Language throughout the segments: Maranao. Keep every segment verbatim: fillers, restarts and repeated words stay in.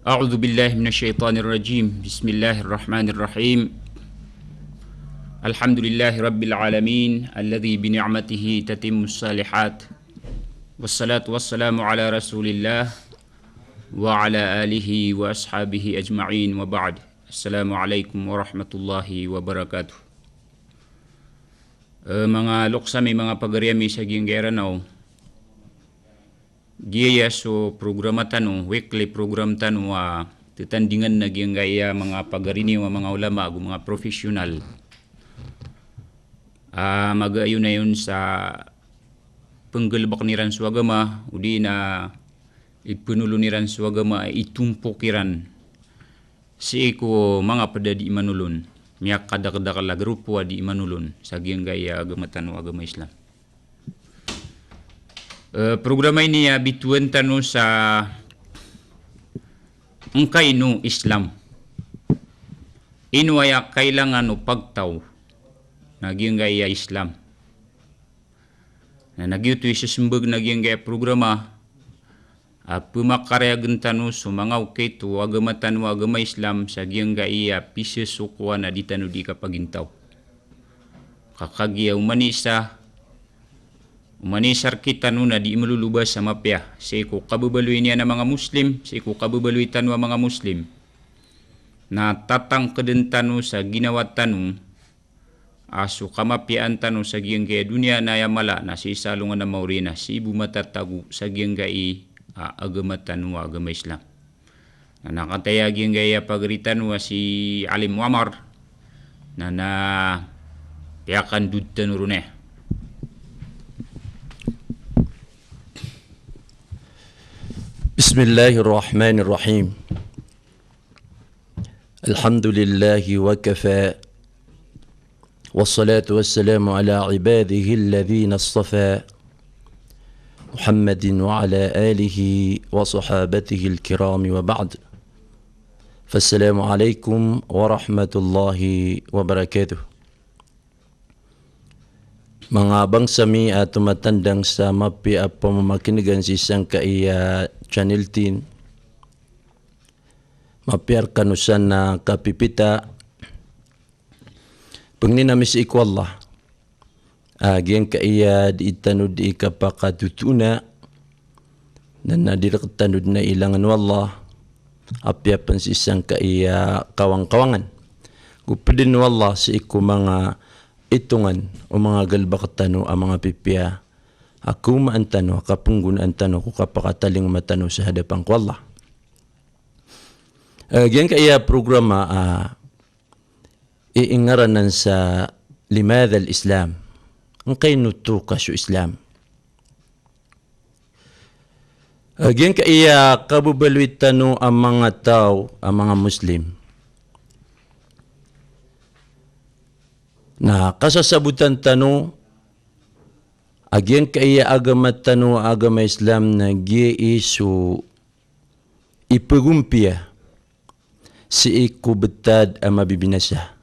أعوذ بالله من الشيطان الرجيم. بسم الله الرحمن الرحيم. الحمد لله رب العالمين، الذي بنعمته تتم الصالحات. والصلاة والسلام على رسول الله وعلى آله وأصحابه أجمعين، وبعد. السلام عليكم ورحمة الله وبركاته. Eh, manga loks ami, manga pagari ami sa giyangkaya Ranaw. Giyaya so programa tano, weekly program tano a tetandingan na giyangkaya manga pagari niyo a manga ulama ago manga professional a magayonayon sa penggalebeken iran so agama, odi na ipenolon iran so agama, itompok iran sii ko manga ped a di manolon, miyakadakedakel a geropo a di manolon sa giyangkaya agama tano a agama Islam. Eh, programa ini a bitowan tano sa ngkai no Islam. Ino aya kailangan o pagtaw na giyangkaya Islam. Na giyoto i sesembag na giyangkaya programa a pemakarayag tano so manga okit o agama tano a agama Islam sa giyangkaya pisesokowan a di tano di kapagintaw. Ka kagiya oman i isa, oman i isa rekitano na di melolobas a mapiya sii ko kababaloy niyan a manga Muslim, sii ko kababaloy tano a manga Muslim, na tatangkeden tano sa ginawa tano a so kamapiyaan tano sa giyangkaya doniya na aya mala na sii sa alongan a maori na sii bo matatago sa giyangkai a agama tano a agama Islam. Na, na kataya giyangkaya pagari tano a si Alim Muammar, na, na piyakandod tano ron aya. بسم الله الرحمن الرحيم. الحمد لله وكفى، والصلاة والسلام على عباده الذين اصطفى، محمد وعلى آله وصحابته الكرام، وبعد. فالسلام عليكم ورحمة الله وبركاته. Manga bangsa mi a tomatandang sa mapiya a pamamakinegan sii sangkai a channel ten, mapiya rekano san a kapipita. Pengnin ami sii ko Allah a giyangkai a di tano di kapakatotoona, na, na di rektano den a ilangan o Allah, apiya pen sii sangkai a kawangkawangan. Go peden o Allah sii ko manga itongan o manga galebek tano a manga pipiya a kaomaan tano, a kapenggonaan tano ko kapakatalingoma tano sa hadapan ko Allah. Eh, giyangkai a programa a i, ingaranan sa Limadha al-Islam? Ngkaino oto ka so Islam? A giyangkai a kababaloy tano a manga taw a manga Muslim, na kasasabotan tano a giyangkai a agama tano a agama Islam na giyai so ipegompiya sii ko betad a mabibinasa.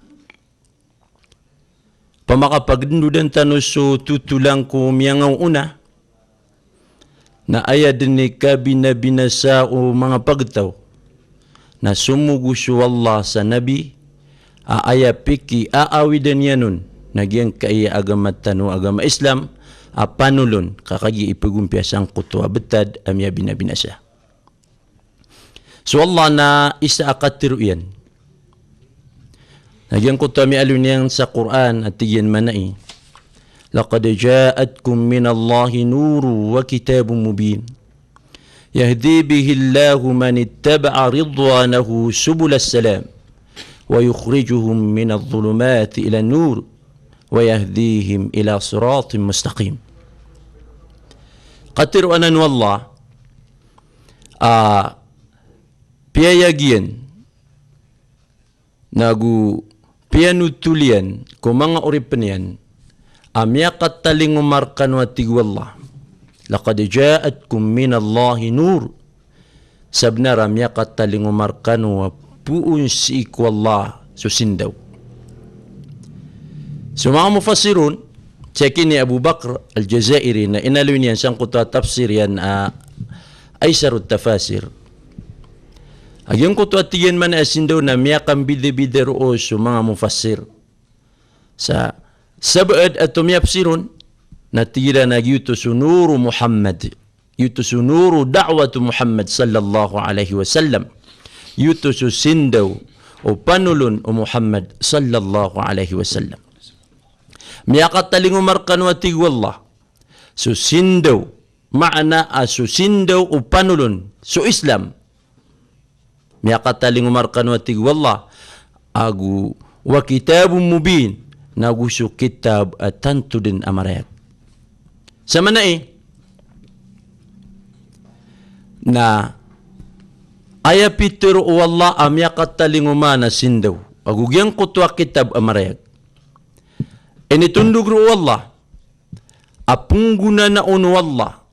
Pamakapagendodan tano so totolan ko miyangaoona, na aya den i kabinabinasa o manga pagtaw na somogo so Allah sa Nabi a aya pikiaawida niyan on na giyangkai a agama tano a agama Islam a panolon, ka kagiya ipegompiya sangkoto a betad a miyabinabinasa. So Allah na isa a katero iyan. Na giyangkoto a miyaaloy niyan sa Qur'an a tig iyan manaya: لقد جاءكم من الله نور وكتاب مبين يهدي به الله من اتبع رضوانه سبل السلام ويخرجهم من الظلمات إلى النور ويهديهم إلى صراط مستقيم. Katero anan o Allah a piyayag iyan nago piyanotol iyan ko manga oripen iyan a miyakatalingoma rekano a tig o Allah: لقد جاءكم من الله نور. Sabenar a miyakatalingoma rekano a poon sii ko Allah so sindaw. So manga mufassirun, sii ki ni Abu Bakr Al-Jazairi na inaloy niyan sangkoto a tafsir iyan a Aisarut Tafasir, A giyangkoto a tig iyan mana a sindaw na miyakambidabida roo so manga mufassir. Sa sabaad a tomiyapsir on, na tig iran a giyoto so nuru Muhammad. Giyoto so nuru da'watu Muhammad sallallahu alaihi wasallam. Giyoto so sindaw o panolon o Muhammad sallallahu alaihi wasallam. Miyakatalingoma rkano a tig o Allah so sindaw, maana a so sindaw o panolon so Islam. Miyakatalingoma rkano a tig o Allah, ago wa kitabun mubin, nago so kitab a tanto dn a marayag. Sa mana i na aya pitharo o Allah a miyakatalingoma na sindaw ago giyangkoto a kitab a marayag. Initondog roo o Allah a pnggonanao o Allah,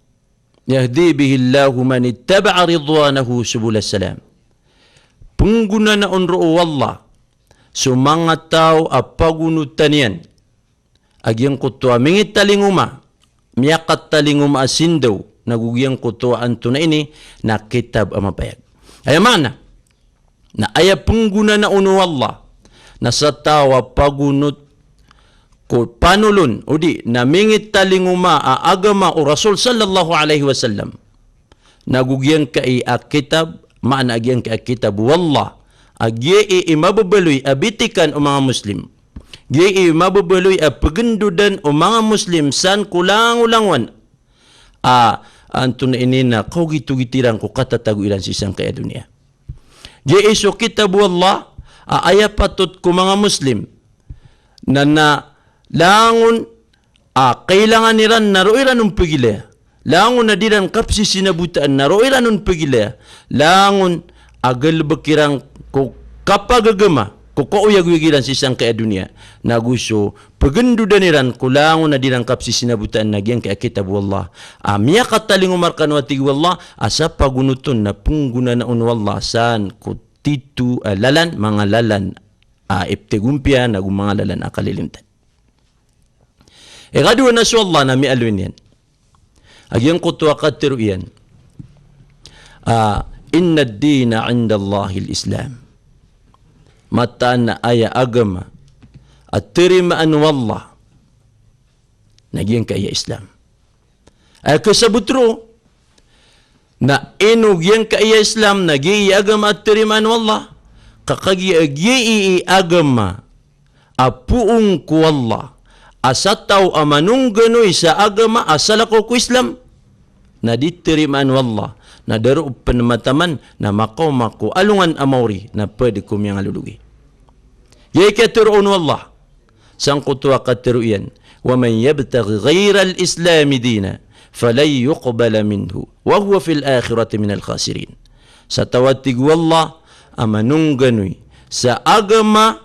yahdi bihillahu manittaba'a ridwanahu subulas salam. Pnggonanao roo o Allah so manga taw a pagonotan iyan a giyangkoto a mingitalingoma, miyakatalingoma a sindaw, nago giyangkoto a antonaa ini na kitab a mapayag. Aya maana na aya pnggonanao o Allah na sa taw a pagonot ko panolon odi na mingitalingoma a agama o Rasul sallallahu alaihi wasallam, nago giyangkai a kitab, maana a giyangkai a kitab o Allah a giyai i mababaloy a bitikan o manga Muslim. Giyai i mababaloy a pgndodan o manga Muslim san ko langolangowan a antonaa ini na kaogitogit iran ko katatago iran sii sangkai a doniya. Giyai so kitab o Allah a aya patot ko manga Muslim na, na langon a kailangan iran na roo iran on pagilaya. Langon a di iran kapsisinabotaan na roo iran on pagilaya. Langon a galbk iran ko kapagagama, ko kaoyagoyag iran sii sangkai a doniya, nago so pgndodan iran ko langon a di iran kapsisinabotaan na giyangkai a kitab o Allah a miyakatalingoma rkano a tig o Allah a sa pagonoton na pnggonanaon o Allah san ko tito a lalan, manga lalan a ipthagompiya, nago manga lalan a kalilimtan. Ikadowa na so Allah na miyaaloy niyan a giyangkoto a katharo iyan a, "Inna ad-dina 'inda Allahil Islam." Mataan a aya agama a tarimaan o Allah na giyangkaya Islam. Aya kasabot roo na ino giyangkaya Islam na giyai i agama a tarimaan o Allah, ka kagiya giyai i agama a poon ko Allah a sa taw a manongganoy sa agama a salakaw ko Islam na di tarimaan o Allah, na da roo pn mataman na makaoma ko alongan a maori na pd ko miyangalologi. Giyai i katharo o Allah sangkoto a katharo iyan, "Wa man yabtaghi ghayral Islami dina falan yuqbala minhu wa huwa fil akhirati minal khasirin." Sa taw a tig o Allah a manongganoy sa agama,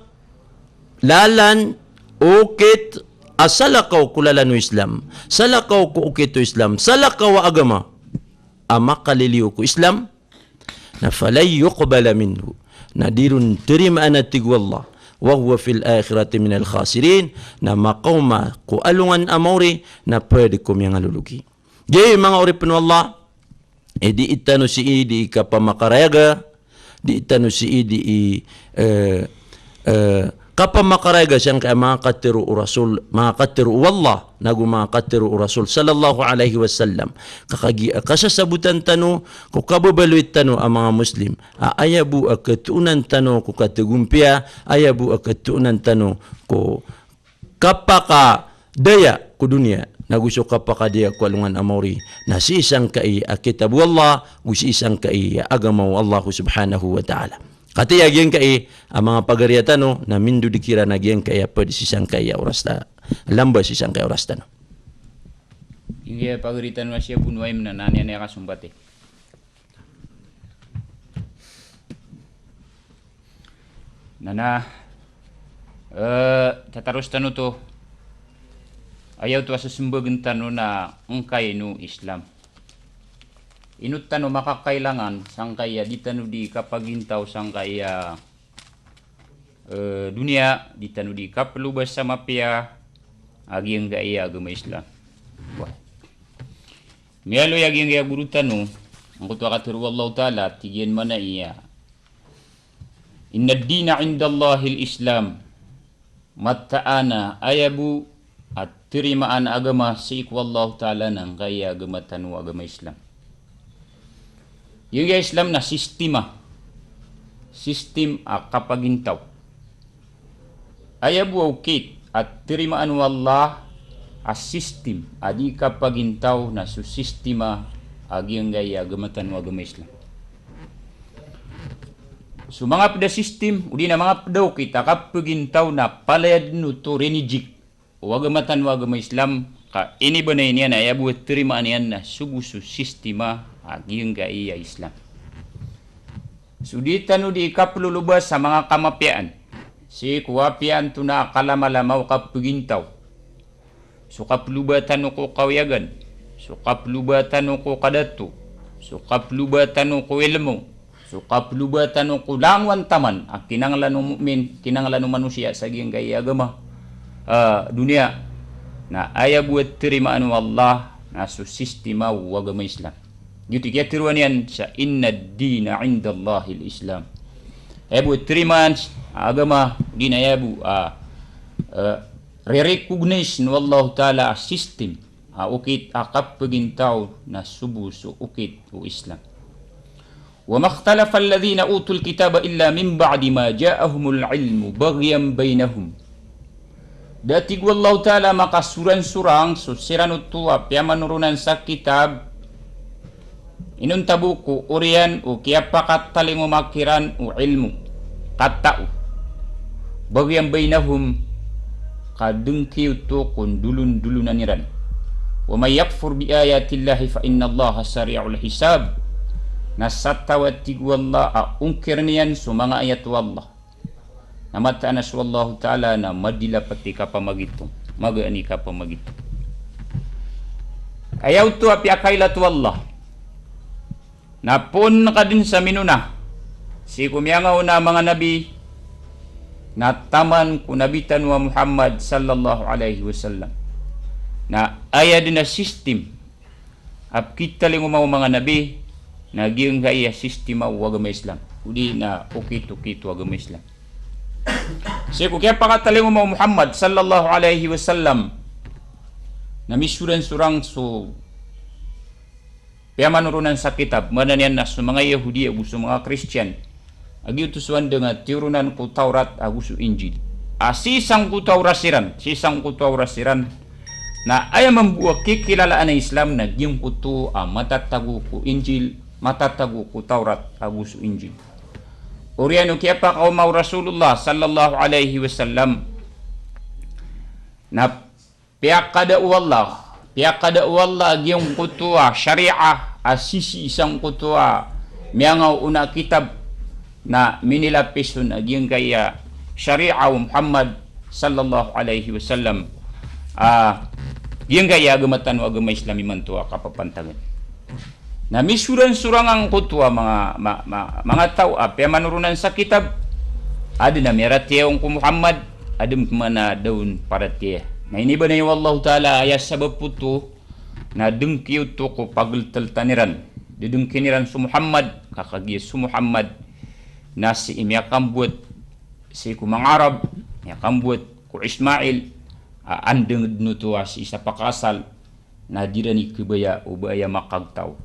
lalan, okit a salakaw ko lalan o Islam, salakaw ko okit o Islam, salakaw a agama a makaliliyo ko Islam, na falan yuqbala minhu, na di ron tarimaan a tig o Allah, wa huwa fil akhirati minal khasirin, na makaoma ko alongan a maori na pd ko miyangalologi. Giyai manga oripn o Allah, e di tano sii di kapamakarayaga, di tano sii di, eh, eh, kapamakarayaga sangkaya manga katharo o Rasul, manga katharo o Allah, nago manga katharo o Rasul sallallahu alaihi wasallam. Ka kagiya kasasabotan tano ko kababaloy tano a manga Muslim a aya bo a katoonan tano ko kathagompiya, aya bo a katoonan tano ko kapakadaya ko doniya, nago so kapakadaya ko alongan a maori, na sii sangkai a kitab o Allah, go sii sangkai a agama o Allah subhanahu wa ta'ala. Katii a giyangkai a manga pagariya tano na mindod kiran a giyangkai a pd sii sangkai a oras ta, lamba sii sangkai a oras tano. Giyangkai a pagari tano na siya bo no ay mna na niyan aya kasombati. Na, na, eh, tataros tano to. Aya oto a sasmbagn tano na ngkai no Islam. Ino tano makakailangan sangkaya di tano di kapagintaw sangkaya, eh, doniya, di tano di kaplobas sa mapiya a giyangkaya agama Islam. Wah. Miyaaloy a giyangkaya goro tano, angkoto a katharo o Allahu Ta'ala, tig iyan mana iya Inna ad-dina inda Allahil Islam. Mataan a aya bo a tarimaan a agama sii ko Allahu Ta'ala na giyangkaya agama tano a agama Islam. Giyangkaya Islam na sistema, sistem a kapagintaw. Aya bo a okit a tarimaan o Allah a sistem a di kapagintaw na so sistema a giyangkaya agama tano a agama Islam. So manga ped a sistem, odi na manga ped a okit a kapagintaw na palaya den oto rinijik o agama tano a agama Islam, ka inibanay niyan a aya bo a tarimaan iyan na so bo so sistema a giyangkaya Islam. So di tano di kaploloba sa manga kamapiyaan, sii ko apiya antonaa a kalamalama o kapagintaw. So kaploba tano ko kawiyagan, so kaploba tano ko kadato, so kaploba tano ko ilmo, so kaploba tano ko langowan taman a kinanglan o mu'min, kinanglan o manosiya sa giyangkaya agama, ah, doniya. Na aya bo a tarimaan o Allah na so sistema o agama Islam. Giyoto i kiyateroa niyan sa inna ad-dina inda Allahil Islam. Aya bo a tarimaan a agama, odi na aya bo a, ah, re-recognize o Allahu Ta'ala a sistem a okit a kapagintaw na so bo so okit o Islam. Wa ma ikhtalafa alladhina utul kitaba illa min ba'di ma ja'ahumul ilmu baghyan bainahum. Da, tig o Allahu Ta'ala, makasoransorang so siran oto a piyamanoronan sa kitab, inonta bo ko oriyan o kiyapakatalingoma kiran o ilmo, katao. Baghyan bainahum, ka dengki oto ko ndolondolonan iran. Wa man yakfur bi ayatillahi fa innallaha sari'ul hisab. Na sa taw a, tig o Allah, a ongkiren iyan so manga ayat o Allah, na mataan a so Allahu Ta'ala na madilapet i kapamagitong, magaan i kapamagitong. Aya oto a piyakailat o Allah na poon ka den sa minona sii ko miyangaona a manga nabi, na taman ko Nabi tano a Muhammad sallallahu alaihi wasallam, na aya den a sistem a pekitalingoma o manga nabi na giyangkaya sistema o agama Islam, odi na okit-okit o agama Islam. Sii ko kiyapakatalingoma o Muhammad sallallahu alaihi wasallam na misoransorang so piyamanoronan sa kitab, maana niyan na so manga Yahudi ago so manga Kristiyan, a giyoto so andang a tiyoronan ko Tawrat ago so Injil. A sii sangkoto a oras iran, sii sangkoto a oras iran, na aya mambo a kikilalaan a Islam na giyangkoto a matatago ko Injil, matatago ko Tawrat ago so Injil. Oriyan o kiyapakaoma o Rasulullah sallallahu alaihi wasallam na piyakada o Allah, piyakada o Allah a giyangkoto a shariah a sisii sangkoto a miyangaoona a kitab, na minilapis on a giyangkaya shariah o Muhammad sallallahu alaihi wasallam. Ah, giyangkaya agama tano a agama Islam imanto a kapapantagan. Na misoransorang angkoto a manga, ma-, ma-, manga taw a piyamanoronan sa kitab, aden a miyaratiyaya on ko Muhammad, aden pman a da on paratiyaya. Na inibanay o Allahu Ta'ala a aya sabap oto na dengki oto ko pagelteltan iran. Dedengken iran so Muhammad, ka kagiya so Muhammad na sii miyakambowat sii ko manga Arab, miyakambowat ko Ismail, a andang den oto a sii sa pakaasal, na di iran ikhabaya o ba aya makagtaw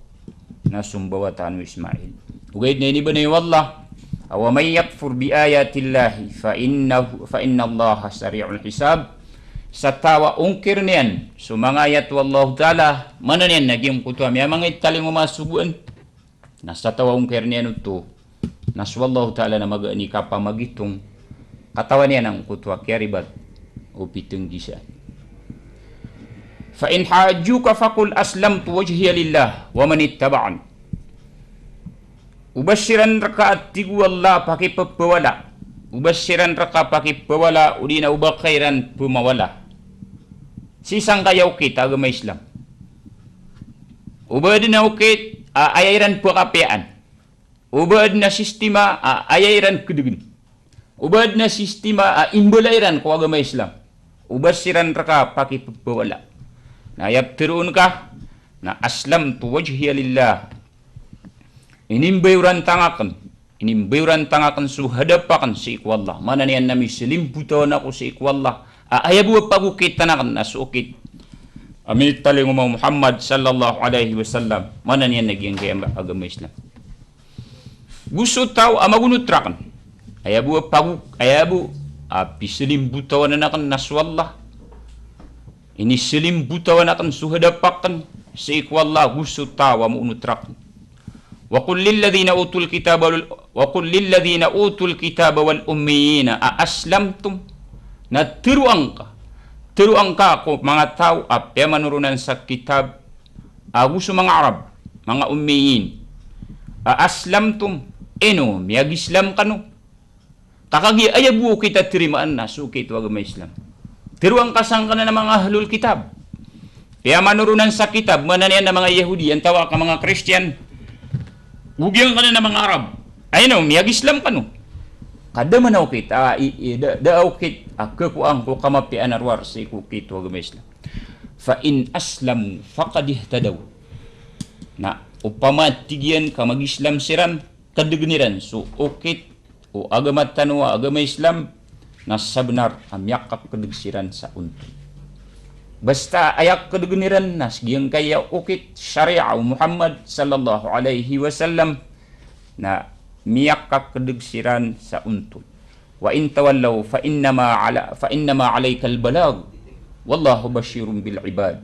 na so mbawata o Ismail. Ogaid na inibanay o Allah a, "Wa man yakfur bi ayatillahi fa innahu, fa innallaha sari'ul hisab." Sa taw a ongkiren iyan so manga ayat o Allahu Ta'ala, maana niyan na giyangkoto a miyamangitalingoma a sogoan, na sa taw a ongkiren iyan oto na so Allahu Ta'ala na magaan i kapamagitong, katawan iyan angkoto a kiyaribat o pitenggisaan. Fa in hajjuka faqul aslamtu wajhiya lillah wa man ittaba'an. O ba siran reka, a tig o Allah, a pakipepawala, o ba siran reka a pakipawala, odi na o ba ka iran pemawala sii sangkaya okit a agama Islam. O ba aden a okit a aya iran pekapiyaan, o ba aden a sistema a aya iran kedegen, o ba aden a sistema a imbala iran ko agama Islam, o ba siran reka a pakipepawala, na aya peteroon ka na aslamtu wajhiya lillah. Inimbayoran tang aken, inimbayoran tano aken so hadap aken sii ko Allah. Maana niyan na miselimbotawan ako sii ko Allah a aya bo a pagokitan aken na so okit a minitalingoma o Muhammad sallallahu alaihi wasallam. Maana niyan na giyangkaya agama Islam. Go so taw a magonot raken, aya bo a pago-, aya bo a piselimbotawan aken na so Allah. Iniselimbotawan aken so hadap aken sii ko Allah, go so taw a magonot raken. Wa qul lilladhina utul kitaba wal, wa qul lilladhina utul kitaba wal ummiyina a aslamtum. Na teroa ngka, teroa ngka ko manga taw a piyamanoronan sa kitab, ago so manga Arab, manga ummiyin. A aslamtum, ino miyagislam kano? Ka kagiya aya bo a okit a terimaan na so okit o agama Islam. Teroa ngka sangkanan a manga ahlul kitab, piyamanoronan sa kitab, maana niyan na manga Yahudi, antawa ka manga Kristiyan, go giyangkanan a manga Arab. Ino miyagislam kano? Ka da man a okit, a, i, i, da, da a okit a khakowa ngka ko kamapiyaan a rowar sii ko okit o agama Islam. Fa in aslamu faqad ihtadaw. Na opama, tig iyan, ka mag-Islam siran, kedegen iran so okit o agama tano a agama Islam, na sabenar a miyakakedeg siran sa ontol. Basta aya kedegen iran na giyangkaya okit sharia o Muhammad sallallahu alaihi wasallam, na miyakakedeg siran sa ontol. Wa in tawallaw fa innama ala, fa innama alaikal balagh, wallahu bashirun bil ibad.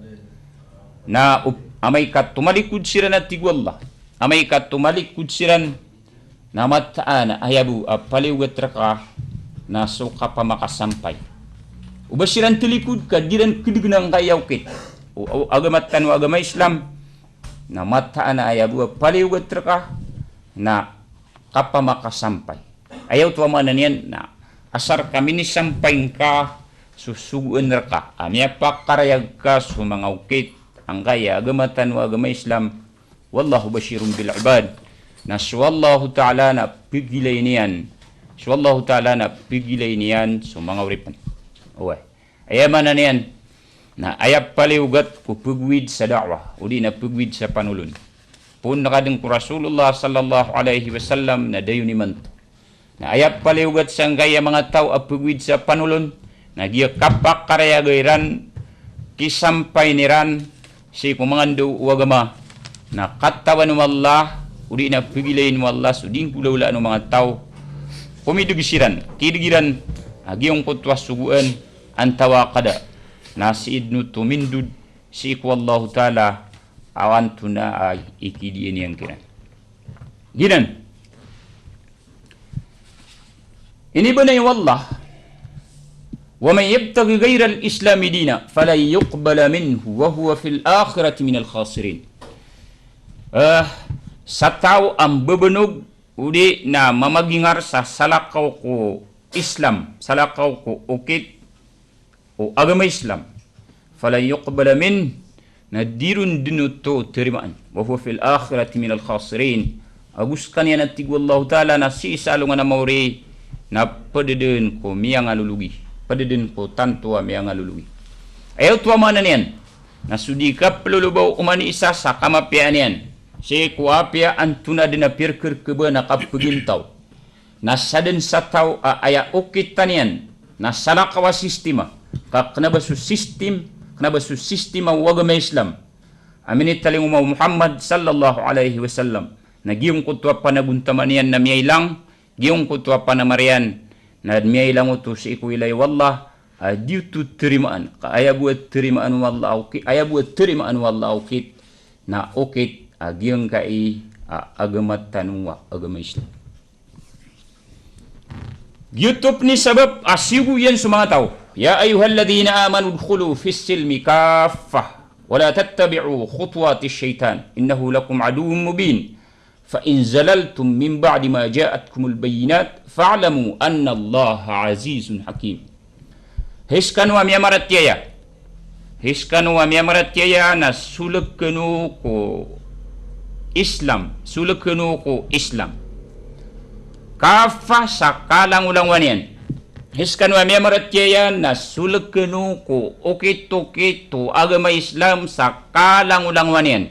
Na op-, amay ka tomalikod siran, a tig o Allah, amay ka tomalikod siran, na mataan a aya bo a paliyogat reka na so kapamakasampay. O ba siran talikod ka di ran kedegen angkaya okit o, o agama tano a agama Islam, na mataan a aya bo a paliyogat reka na kapamakasampay. Aya oto a maana niyan na asar ka minisampay ngka so sogoan reka a miyapakarayag ka so manga okit angkaya agama tano a agama Islam. Wallahu bashirun bil ibad. Na so Allahu Ta'ala na pegilay niyan. So Allahu Ta'ala na pegilay niyan so manga oripen. Oway. Aya maana niyan na aya paliyogat ko pegowid sa da'wah, odi na pegowid sa panolon. Poon na kaden ko Rasulullah sallallahu alaihi wasallam na dayon imanto. Na aya paliyogat sangkaya manga taw a pegowid sa panolon, na giya kapakarayag iran, kisampayn iran sii ko manga ndao o agama, na katawan o Allah, odi na pegilayn o Allah so di nggolawlaan o manga taw. Komideg siran, kideg iran a giyangkoto a sogoan, antawa ka da, na sii den oto mindod sii ko Allahu Ta'ala a antonaa i kidiyan iyan kiran. Giyanan. Inibanay o Allah, "Wa man yabtaghi ghayral Islami dinan falan yuqbala minhu wa huwa fil akhirati minal khasirin." Eh, sa taw a mbebenog odi na mamagingar sa salakaw ko Islam, salakaw ko okit o agama Islam, falan yuqbala min, na di ron den oto terimaan. Wa huwa fil akhirati minal khasirin. Ago sekaniyan, a tig o Allahu Ta'ala, na sii sa alongan a maori, na ped den ko miyangalologi. Ped den ko tanto a miyangalologi. Aya oto a maana niyan na so di kapelolobaw o mani isa sa kamapiyaan iyan sii ko apiya antonaa den a pirekerekeban a kapegintaw. Na saden sa taw a aya okitan iyan na salakaw a sistema, ka kena ba so sistem, kena ba so sistema o agama Islam a minitalingoma o Muhammad sallallahu alaihi wasallam, na giyangkoto a panagontaman iyan na miyailang, giyangkoto a panamar iyan na miyailang oto sii ko ilay o Allah, a di oto terimaan, ka aya bo a terimaan o Allah a oki-, aya bo a terimaan o Allah a okit, na okit a giyangkai a agama tano a agama Islam. Giyoto pn i sabap a siyogo iyan so manga taw. Ya ayyuhalladhina amanu udkhulu fis silmi kaffah, wa la tattabi'u khutuwatish shaytan, innahu lakum aduwwun mubin. Fa in zalaltum min ba'di ma ja'atkumul bayyinat, fa'lamu annallaha azizun hakim. Hay sekano a miyamaratiyaya. Hay sekano a miyamaratiyaya na solek kano ko Islam. Solek kano ko Islam. Kaffah sa kalangolangowan iyan. Hay sekano a miyamaratiyaya na solek kano ko okit-okit o agama Islam sa kalangolangowan iyan.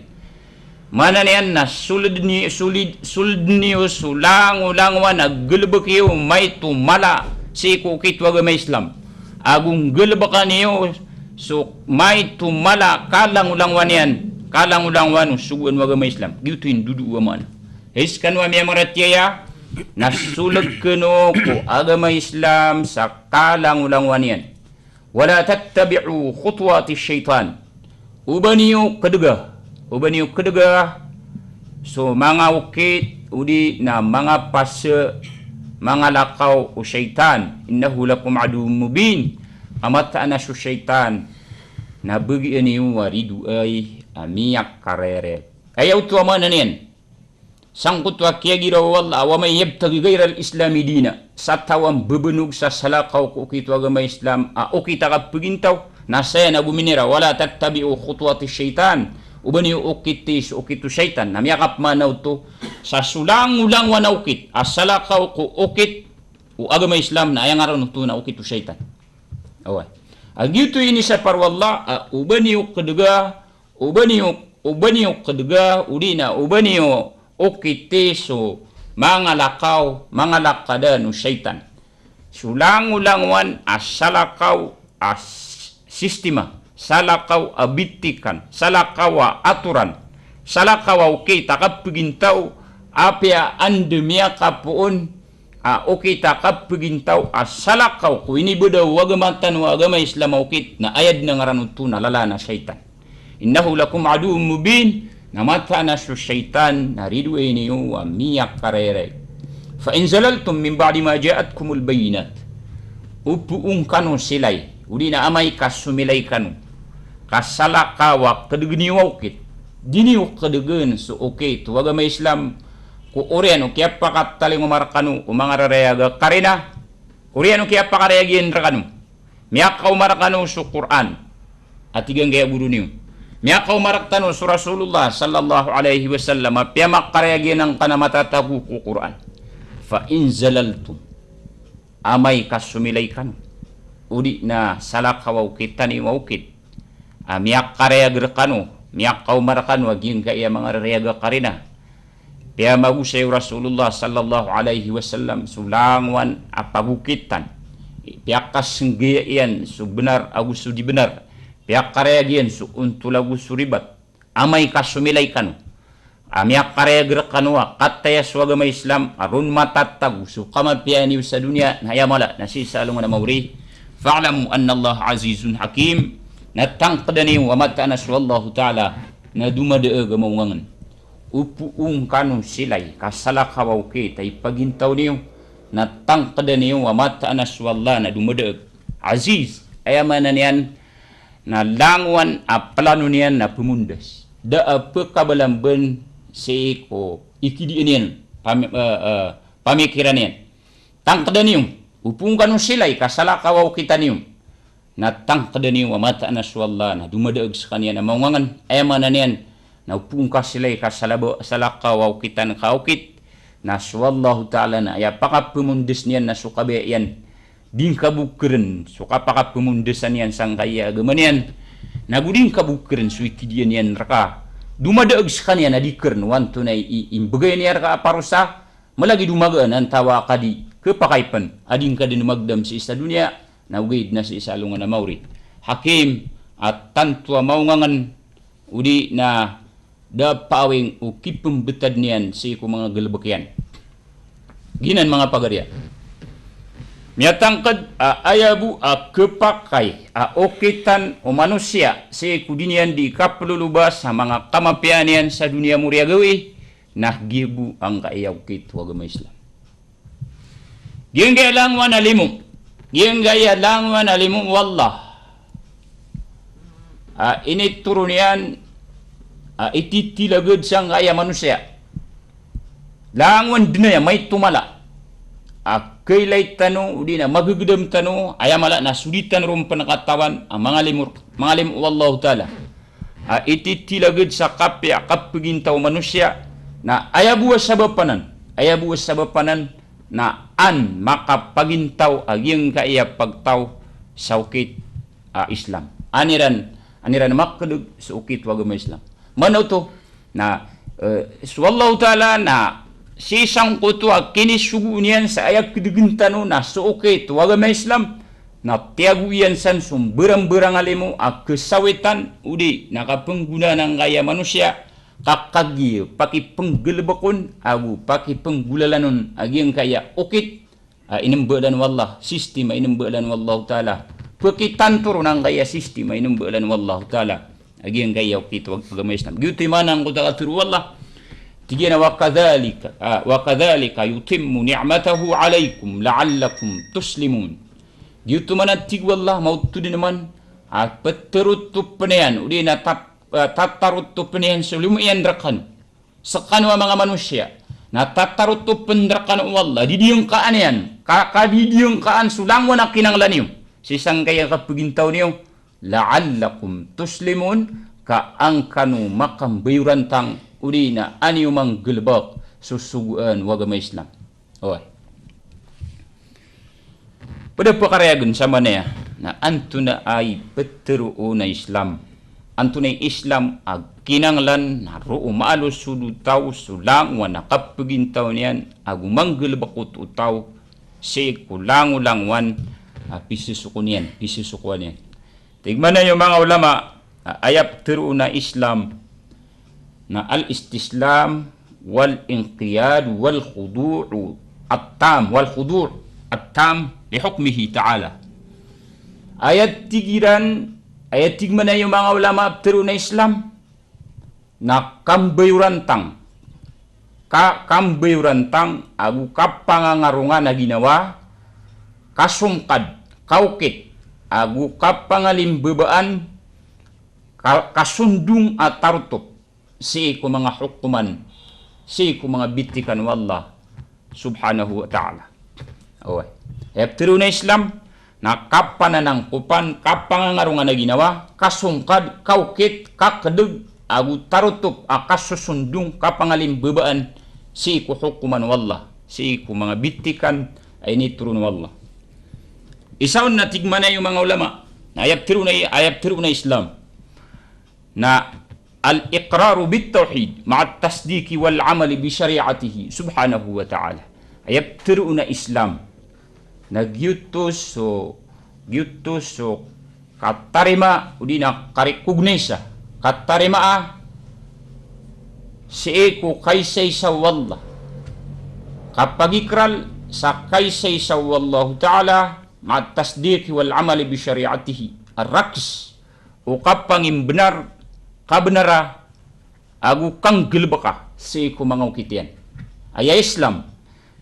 Maana niyan na sold ni, solid, sold niyo so langolangowan a galebek iyo maito mala sii ko okit o agama Islam. Ago nggalebeka niyo so maito mala kalangolangowan iyan, kalangolangowan o sogoan o agama Islam. Giyoto i ndodo a maana. Hay sekano a miyamaratiyaya, na sold kano ko agama Islam sa kalangolangowan iyan. Wala tattabi'u khutuwati shaytan. Oba niyo kedega, oba niyo kedega so manga okit odi na manga pase, manga lakaw o shaytan. Innahu lakum aduwwun mubin. A mataan a so shaytan na begian iyo a ridoay a miyakarereg. Aya oto a maana niyan. Sangkoto a kiyagiraw o Allah a, "Wa man yabtaghi ghayral Islami dina." Sa taw a mbebenog sa salakaw ko okit o agama Islam a okit a kapegintaw, na saya na gominira, "Wala tattabi'u khutuwati shaytan." Oba niyo okiti so okit o shaytan. Na miyakapmaana oto sa so langolangowan a okit a salakaw ko okit o agama Islam na aya ngaran oto na okit o shaytan. Oway. A giyoto i inisapar o Allah a oba niyo kedega, oba niyo, oba niyo kedega, odi na oba niyo okiti so manga lakaw, manga lakadan o shaytan. So langolangowan a salakaw a s-, sistema, salakaw a bitikan, salakaw a atoran, salakaw a okit a kapegintaw, apiya anda miyakapoon a okit a kapegintaw a salakaw ko inibeda o agama tano a agama Islam a okit, na aya den a ngaran oto na lalaan a shaytan. "Innahu lakum aduwwun mubin." Na mataan a so shaytan na ridoay niyo a miyakarereg. "Fa in zalaltum min ba'di ma ja'atkumul bayyinat." O poon kano silay, odi na amay ka somilay kano ka salakaw a kedeg niyo a okit. Di niyo kedegen so okit o agama Islam ko oriyan o kiyapakatalingoma rekano o manga rarayag a karina, oriyan o kiyapakarayag iyan rekano. Miyakaoma rekano so Qur'an a tig angkaya goro niyo. Miyakaoma rektano so Rasulullah sallallahu alaihi wasallam a piyamakarayag iyan angkana matatago ko Qur'an. "Fa in zalaltum." Amay ka somilay kano, odi na salakaw a okit tano a okit a miyakarayag rekano, miyakaoma rekano a giyangkaya manga rarayag a karina. Piyamagosay o Rasulullah sallallahu alaihi wasallam so langowan a pagokitan. Piyakasenggaya iyan so benar ago so di benar. Piyakarayag iyan so ontol ago so ribat. Amay ka somilay kano a miyakarayag rekano a kataya so agama Islam a ron matatago so kamapiya niyo sa doniya na aya mala na sii sa alongan a maori. "Fa'lamu annallaha azizun hakim." Na tangkeda niyo a mataan a so Allahu Ta'ala na domadaeg a maongangen. O poon kano silay ka salakaw a okit a ipagintaw niyo, na tangkeda niyo a mataan a so Allah na domadaeg. Aziz, aya maana niyan na langowan a plano niyan na pemondas. Da a pekabalamben sii ko ikidian iyan, pami-, eh, eh, pamikiran iyan. Tangkeda niyo, o poon kano silay ka salakaw a okit tano. Na tangkeda niyo a mataan a so Allah na domadaeg sekaniyan a maongangen. Aya maana niyan na o poon ka silay ka salaba-, salakaw a okit tano ka okit, na so Allahu Ta'ala na aya pakapemondas niyan na so kabaya iyan. Di ngka bokeren so kapakapemondasan iyan sangkaya agama niyan. Na go di ngka bokeren so ikidian iyan reka. Domadaeg sekaniyan a di keren o antonaa i, i, imbegay niyan reka a parosa. Malagid o magaan antawaa ka di kepakay pen a di ngka den magedam sii sa doniya, na ogaid na sii sa alongan a maori. Hakim, a tanto a maongangen, odi na da paawing o kipembetad niyan sii ko manga galebek iyan. Giyanan manga pagariya. Miyatangked a aya bo a kepakay a okitan o manosiya sii ko di niyan di kapeloloba sa manga kamapiya niyan sa doniya mori a gawii, na giya bo angkaya okit o agama Islam. Giyangkaya langowan a limo. Giyangkaya langowan a limo o Allah a initoron iyan a ititilaged sangkaya manosiya. Langowan den aya maito mala a kailay tano, odi na magegedam tano, aya mala na so di tano ron pen katawan a manga limo, manga limo o Allahu Ta'ala a ititilaged sa kapiya a kapegintaw o manosiya, na aya bo a sabap anan, aya bo a sabap anan na an makapagintaw a giyangkaya pagtaw sa okit a Islam. An iran, an iran makedeg so okit o agama Islam. Maana oto na Eh, so Allahu Ta'ala na sii sangkoto a kinisogo niyan sa aya kedegen tano na so okit o agama Islam, na tiyago iyan san so mberang-berang a limo a kesawitan, odi na kapenggonaan angkaya manosiya, ka kagiya pakipenggelebekon ago pakipenggolalan on a giyangkaya okit a inembelan o Allah, sistem a inembelan o Allahu Ta'ala. Pekitantoron angkaya sistem a inembelan o Allahu Ta'ala a giyangkaya okit o agama Islam. Giyoto i maana angkoto a katharo o Allah. Tig iyan a, "Wa kadhalika, ah, wa kadhalika yutimmu ni'matahu alaykum la'allakum tuslimun." Giyoto man a tig o Allah, maoto den man a peterotopen iyan, odi na tat-, ah, tatarotopen iyan so limo iyan rekano. Sekano a manga manosiya, na tatarotopen rekano o Allah, didiyengkaan iyan, ka, kadidiyengkaan so langowan a kinanglan iyo sii sangkaya kapegintaw niyo, la'allakum tuslimun, ka an kano makambayorantang, odi na an iyo manggelebek so sogoan o agama Islam. Oway. Ped a pakarayagen sa manaya na antonaa i petero o Islam. Antonaa i Islam a kinanglan na roo maalo so dotaw so langowan a kapegintaw niyan ago manggelebek oto o taw sii ko langolangowan a pisosoko niyan, pisosokoan iyan. Tig manaya o manga ulama, a, aya petero o Islam na al-istislam wal-inqiyad wal-khudu' at-tam, wal-khudu' at-tam li hukmihi ta'ala. Aya tig iran, aya tig manaya o manga ulama a petero o Islam, na kambayorantang, ka, kambayorantang ago kapangangarongan a ginawa, kasongkad, kaokit, ago kapangalimbabaan, ka, kasondong a tarotop sii ko manga hokoman, sii ko manga bitikan o Allah subhanahu wa ta'ala. Oway. Aya petero o Islam na kapananangkopan, kapangangarongan a ginawa, kasongkad, kaokit, kakedeg, ago tarotop a kasosondong, kapangalimbabaan sii ko hokoman o Allah, sii ko manga bitikan a initoron o Allah. Isa on na tig manaya o manga ulama, na aya petero o, aya petero o Islam na al-iqraru bit-tawhid ma'at-tasdiqi wal-amali bi shari'atihi subhanahu wa ta'ala. Aya petero o Islam na giyoto so, giyoto so katarima odi na karekognisa, katarima a sii ko kaisaisa o Allah, kapagikrar sa kaisaisa o Allahu ta'ala, ma'at-tasdiqi wal-amali bi shari'atihi, a rakes o kapangimbenar, kabenara, ago kanggelebeka sii ko manga okit iyan. Aya Islam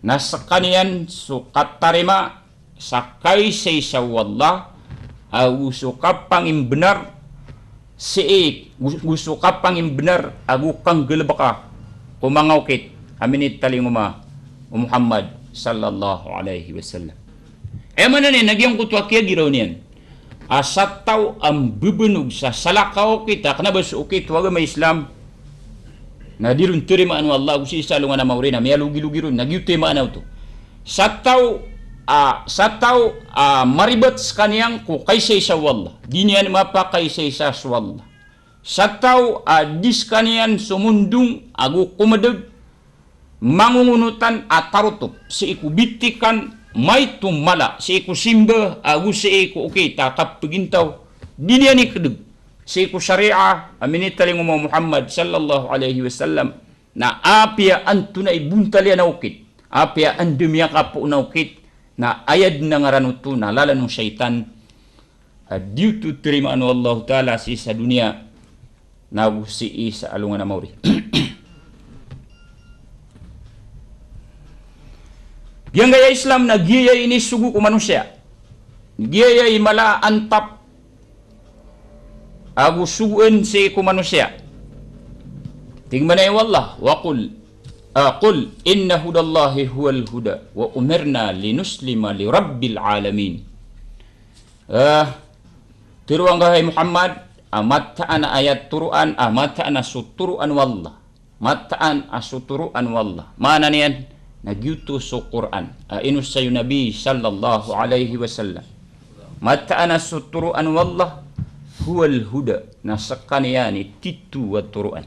na sekaniyan so katarima sa kaisaisa o Allah, ago so kapangimbenar sii, go, go so kapangimbenar ago kanggelebeka ko manga okit a minitalingoma o Muhammad sallallahu alaihi wasallam. Aya maana niyan na giyangkoto a kiyagiraw niyan a sa taw a mbebenog sa salakaw a okit a kena ba so okit o agama Islam na di ron terimaan o Allah ago sii sa alongan a maori na miyalogilogi ron, na giyoto i maana oto. Sa taw a, sa taw a maribat sekaniyan ko kaisaisa o Allah, di niyan mapakaisaisa so Allah. Sa taw a di sekaniyan somondong ago komedeg, mangongonotan a tarotop sii ko bitikan, maito mala sii ko simba ago sii ko okit a kapegintaw, di niyan ikedeg sii ko sharia a minitalingoma o Muhammad sallallahu alaihi wasallam, na apiya antonaa i bontal iyan a okit, apiya anda miyakapoon a okit, na aya den a ngaran oto na lalan o shaitan. A di oto terimaan o Allahu ta'ala sii sa doniya nago sii sa alongan a maori. Giyangkaya Islam na giyaya i inisogo ko manosiya. Giyaya i mala a antap ago sogoan sii ko manosiya. Tig manaya o Allah, wa qul, ah, qul inna hudallahi huwal huda, wa umirna linuslima li rabbil alamin. Ah, teroa ngka, hay Muhammad, a mataan a aya toroan, a mataan a so toroan o Allah. Mataan a so toroan o Allah. Maana niyan na giyoto so Qur'an a inosay o Nabi sallallahu alaihi wasallam. Mataan a so toroan o Allah, huwal huda, na sekaniyan i tito a toroan.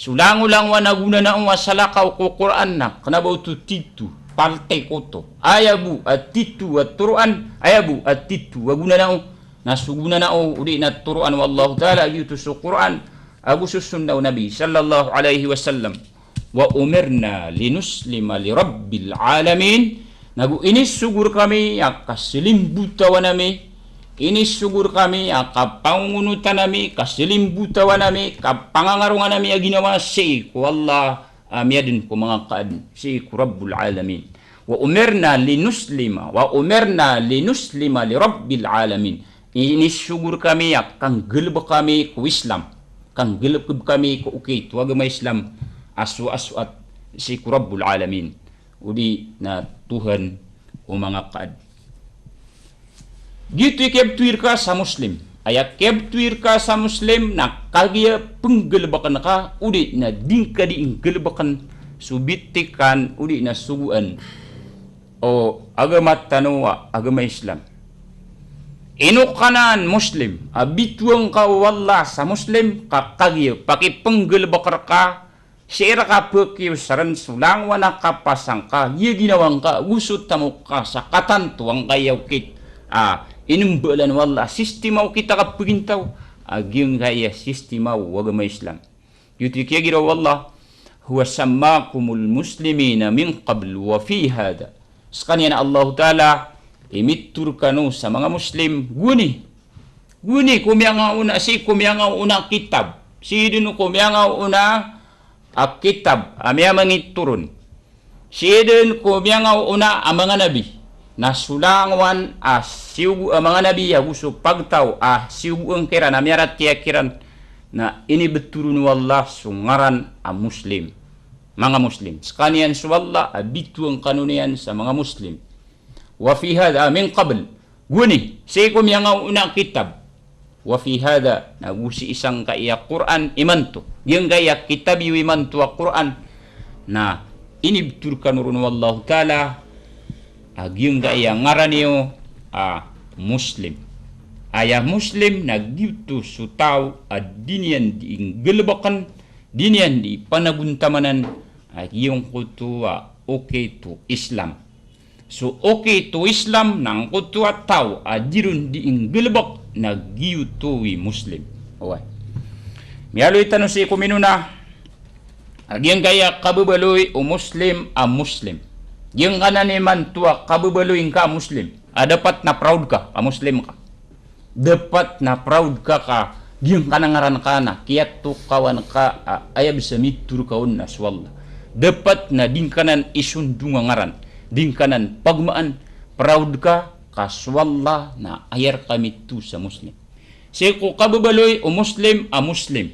So langolangowan a gonanao a salakaw ko Qur'an na kna ba oto tito, paltik oto. Aya bo a tito a toroan, aya bo a tito a gonanao. Na so gonanao odi na toroan o Allahu Ta'ala, giyoto so Qur'an ago so sunnah o Nabi sallallahu alaihi wasallam. Wa umirna linuslima lirabbil alamin. Nago inisogo rkami a kasalimbotawan ami, inisogo rkami a kapangongonotan ami, kasalimbotawan ami, kapangangarongan ami a ginawa sii ko Allah a miyaden ko manga kaadn, sii ko Rabbul Alamin. Wa umirna linuslima, wa umirna linuslima lirabbil alamin. Inisogo rkami a kanggalbk ami ko Islam, kanggalbk ami ko okit o agama Islam a so, a so, a sii ko Rabbul Alamin, odi na Tohan o manga kaadn. Giyoto i kiyabtowi rka sa Muslim. Aya kiyabtowi rka sa Muslim na kagiya pnggalbkn ka, odi na di ngka di nggalbkn so bitikan, odi na sogoan o agama tano a agama Islam. Ino kna a Muslim a bitowan ka o Allah sa Muslim, ka kagiya pakipnggalbk rka sii rka pkiyosaran so langowan a kapasang ka, giya ginawa ngka, go so tamok ka sa katanto angkaya okit a inimbaalan o Allah, sistima okit a kapagintaw a giyangkaya sistima o agama Islam. Giyoto i kiyagira o Allah, "Huwa sammakumul muslimina min qabl wa fi hadha." Skaniyan a Allahu Ta'ala i mitharo rkano sa manga Muslim, gowani. Gowani ko miyangaoona, sii ko miyangaoona a kitab. Sii dn ko miyangaoona a kitab a miyamangitoron. Sii dn ko miyangaoona a manga nabi. Na so langowan a siyogo a manga nabi ago so pagtaw a siyogoan kiran a miyaratiyaya kiran, na inibthoron o Allah so ngaran a Muslim. Manga Muslim. Skaniyan so Allah a bitowan kano niyan sa manga Muslim. Wa fi hadha, a, min qabl. Gowani, sii ko miyangaoona a kitab. Wa fi hadha, na go sii sangkaya Qur'an imanto. Giyangkaya kitab iyo imanto a Qur'an. Na inibthor kano ron o Allahu Ta'ala a giyangkaya ngaran iyo a Muslim. Aya Muslim na giyoto so taw a di niyan di nggalbkn, di niyan di panagontamanan a giyangkoto a okit o Islam. So okit o Islam na angkoto a taw a di ron di nggalbk na giyoto i Muslim. Oway. Miyaaloy tano sii ko minona a giyangkaya kababaloy o Muslim a Muslim. Giyangkanan imanto a kababaloy ngka a Muslim a dapat na proud ka a Muslim ka. Dapat na proud ka ka giyangkanan a ngaran ka na kiyatokawan ka a aya bs a mitharo ka on na so Allah. Dapat na di ngkanan isondong a ngaran, di ngkanan pagomaan, proud ka ka so Allah na aya rka mitharo sa Muslim. Sii ko kababaloy o Muslim a Muslim.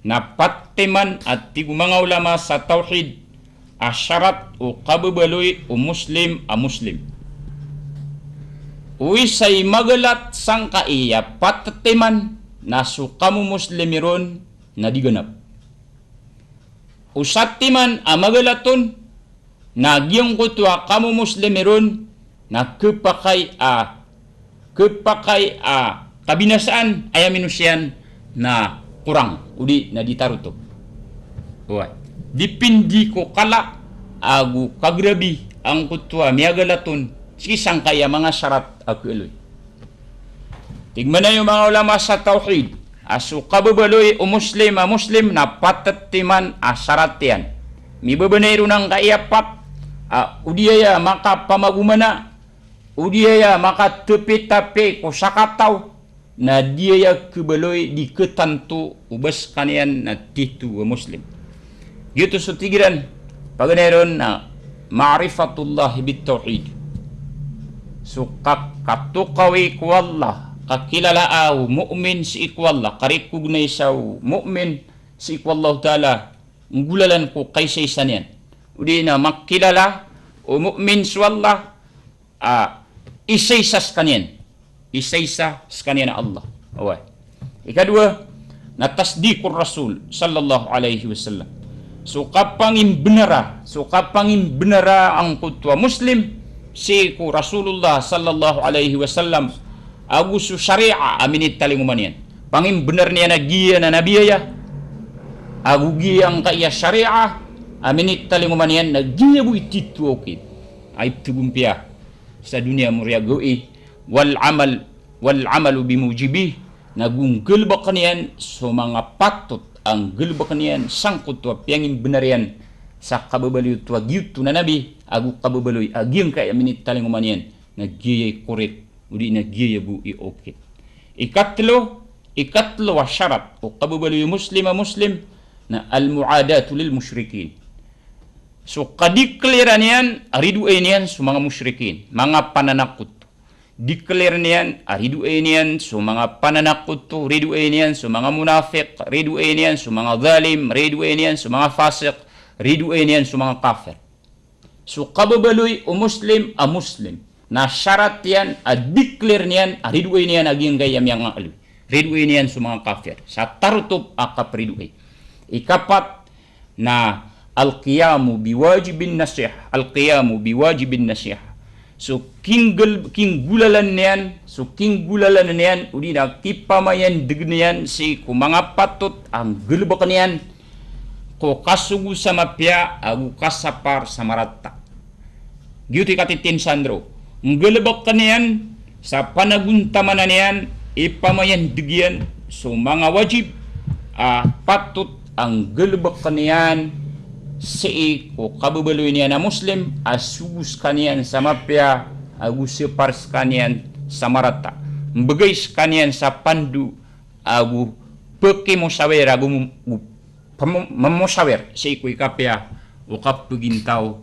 Na pat timan a tig o manga ulama sa tawhid a sarat o kababaloy o Muslim a Muslim. O isa i magalat sangkai a pat timan na so kamomuslim iron na di ganap. O satiman a magalat on na giyangkoto a kamomuslim iron na khapakay a, khapakay a kabinasaan, aya mino siyan na korang odi na di tarotop. Oway. Dipindi ko kala ago kagrabi angkoto a miyagalat on sii sangkaya manga sarat a khaaloy. Tig mambo o manga ulama sa tawhid a so kababaloy o Muslim a Muslim na pat timan a sarat iyan. Mibabanay ron angkaya pat a o di aya makapamagomana, o di aya makatapitapi ko sakataw, na di aya khabaloy, di khatanto o ba skaniyan na tito a Muslim. Giyoto so tig iran, paganay ron na ma'rifatullah bit tawhid. So ka-, katokawi ko Allah, kakilala o mu'min sii ko Allah, ka-recognize o mu'min sii ko Allahu Ta'ala, nggolalan ko kaisaisa niyan. O di na makilala o mu'min so Allah, a, isaisa skaniyan. Isaisa skaniyan a Allah. Oway. Ikadowa, na tasdiqur Rasul sallallahu alaihi wasallam. So kapangimbnara, so kapangimbnara angkoto a Muslim sii ko Rasulullah sallallahu alaihi wasallam ago so sharia a minitalingoma niyan. Pangimbnar iyan a giya na nabi aya. ago giyangkaya shariah a minitalingoma niyan na giya bo i titho a okit a ipthagompiya sa doniya mo riya gawii. Wal amal, wal amalu bimujibih, na go nggalbkn iyan so manga patot a nggalbkn iyan sangkoto a piyangimbnar iyan sa kababaloy oto a giyoto na nabi ago kababaloy a giyangkaya minitalingoma niyan na giyaya i korit odi na giyaya bo i okit. Ikatlo, ikatlo a sharat o kababaloy o Muslim a Muslim na al-mu'adatu lil mushrikin. So kadeclare-an iyan a ridoay niyan so manga mushrikin, manga pananakoto. Declare niyan a ridoay niyan so manga pananakoto, ridoay niyan so manga munafiq, ridoay niyan so manga zalim, ridoay niyan so manga fasiq, ridoay niyan so manga kafir. So kababaloy o Muslim a Muslim na sharat iyan a declare niyan a ridoay niyan a giyangkaya miyangaloy. Ridoay niyan so manga kafir sa tarotop a kapridoay. Ikapat na al-qiyamu biwajibin nasihah, al-qiyamu biwajibin nasihah. So kinggal-, kinggolalan iyan, so kinggolalan iyan, odi na kipamayandgn iyan sii ko manga patot a nggalbkn iyan ko kasogo sa mapiya ago kasapar sa marata. Giyoto i katitin sandro. Nggalbkn iyan sa panagontamanan iyan, ipamayandg iyan so manga wajib a patot a nggalbkn iyan sii ko kababaloy niyan a Muslim a sogo skaniyan sa mapiya ago sapar skaniyan sa marata. Mbgay skaniyan sa pando ago pkimosawir ago mo-, mo-, pmo-, mamosawir sii ko ikapiya o kapagintaw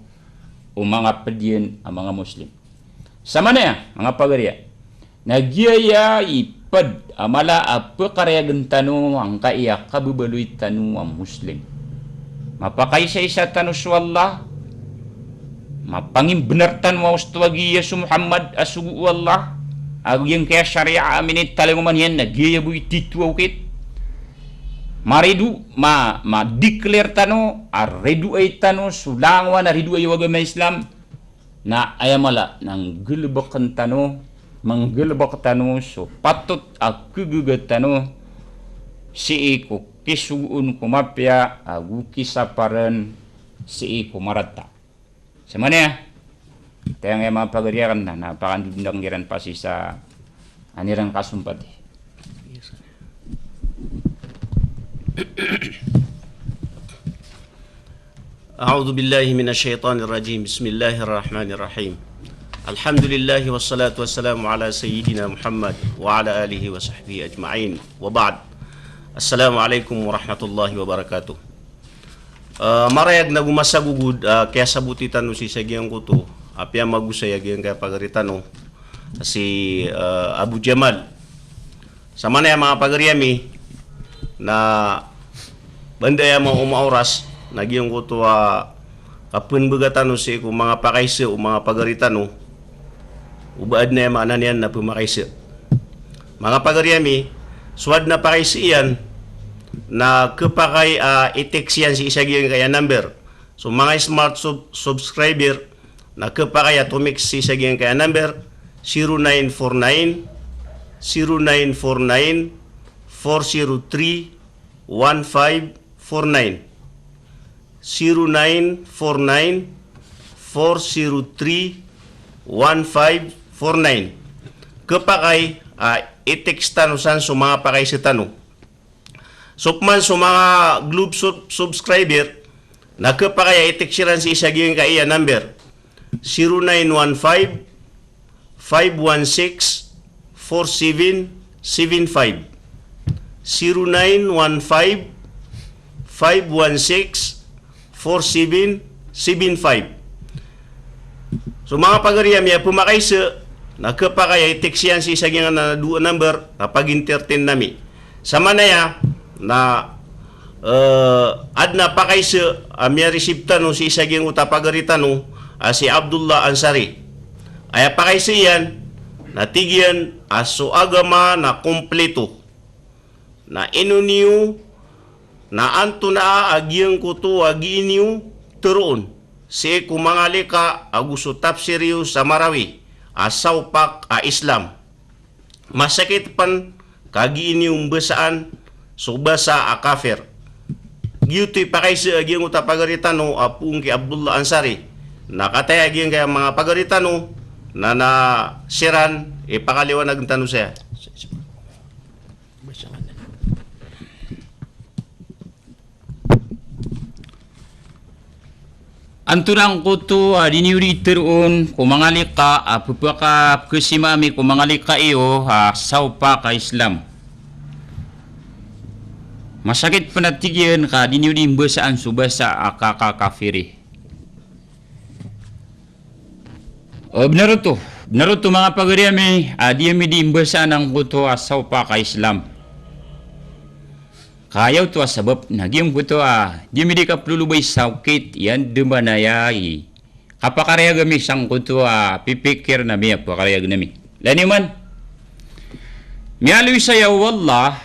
o manga pd iyan a manga Muslim. Samanaya, manga pagariya, na giyaya i pd a mala a pkarayagn tano angkaya kababaloy tano a Muslim. Mapakaisaisa tano so Allah, mapangimbnar tano a osto a giya so Muhammad a sogo o Allah, ago giyangkaya shariah a minitalingoma niyan na giyaya bo i titho a okit. Marido, ma, ma-declare tano a ridoay tano so langowan a ridoay o agama Islam, na aya mala na nggalbkn tano, manggalbk tano so patot a kagaga tano sii ko kisogoon ko mapiya ago kisaparn sii ko marata. Samanaya, tayang aya manga pagari akn na, na pakandodon akn kiran pasisa an iran kasompati. أعوذ بالله من الشيطان الرجيم. بسم الله الرحمن الرحيم. الحمد لله والصلاة والسلام على سيدنا محمد وعلى آله وصحبه أجمعين. وبعد. السلام عليكم ورحمة الله وبركاته. Ah, marayag na go masagogod, ah, kiyasaboti tano sii sa giyangkoto a piyamagosay a giyangkaya pagari tano, si, ah, Abu Jamal. Samanaya manga pagari ami, na ba anda aya manga oras, na giyangkoto a kapmbga tano sii ko manga pakaisa o manga pagari tano, o ba adn a aya maana niyan na pmakaisa. Manga pagari ami, so adn a pakaisa iyan, na khapakay a i-text iyan sii sa giyangkaya number. So manga smart sub-, subscriber, na khapakay a tomix sii sa giyangkaya number, zero nine four nine, zero nine four nine, four zero three, one five four nine. Zero nine four nine, four zero three, one five four nine. Khapakay a i-text tano san so manga pakaisa tano. So pman so manga Globe sub-, subscriber, na khapakay a i-text iran sii sa giyangkaya number, zero nine one five, five one six, four seven seven five. Zero nine one five, five one six, four seven seven five. So manga pagari ami a pmakaisa, na khapakay a i-text iyan sii sa giyangkanan a dowa a number a pag-entertain ami. Samanaya na, eh, adn a pakaisa a miya-receive tano sii sa giyangkoto a pagari tano a si Abdullah Ansari. Aya pakaisa iyan na tig iyan a so agama na kompleto. Na ino niyo, na antonaa a giyangkoto a gii niyo tharoon sii ko manga lika ago so tafsir iyo sa Marawi a saopak a Islam. Masakit pn ka gii niyo mbasaan so basa a kafir. Giyoto i pakaiza a giyangkoto a pagari tano a poon ki Abdullah Ansari. Na kataya giyangkaya manga pagari tano na, na siran i pakaliwanagen tano saya. Antonaa angkoto a di niyo di teroon ko manga lika a pepaka-, pekesima ami ko manga lika iyo a saopak a Islam? Masakit pen a tig iyan ka di niyo di mbasaan so basa a kakakafiri. O, benar oto. Benar oto manga pagari ami, a di ami di mbasaan angkoto a saopak a Islam. Ka aya oto a sabap na giyangkoto a di ami di kapelolobay sa okit, iyan demanaya i kapakarayag ami sangkoto a pipikir na miyapakarayag nami. Laniman, miyaaloy saya o Allah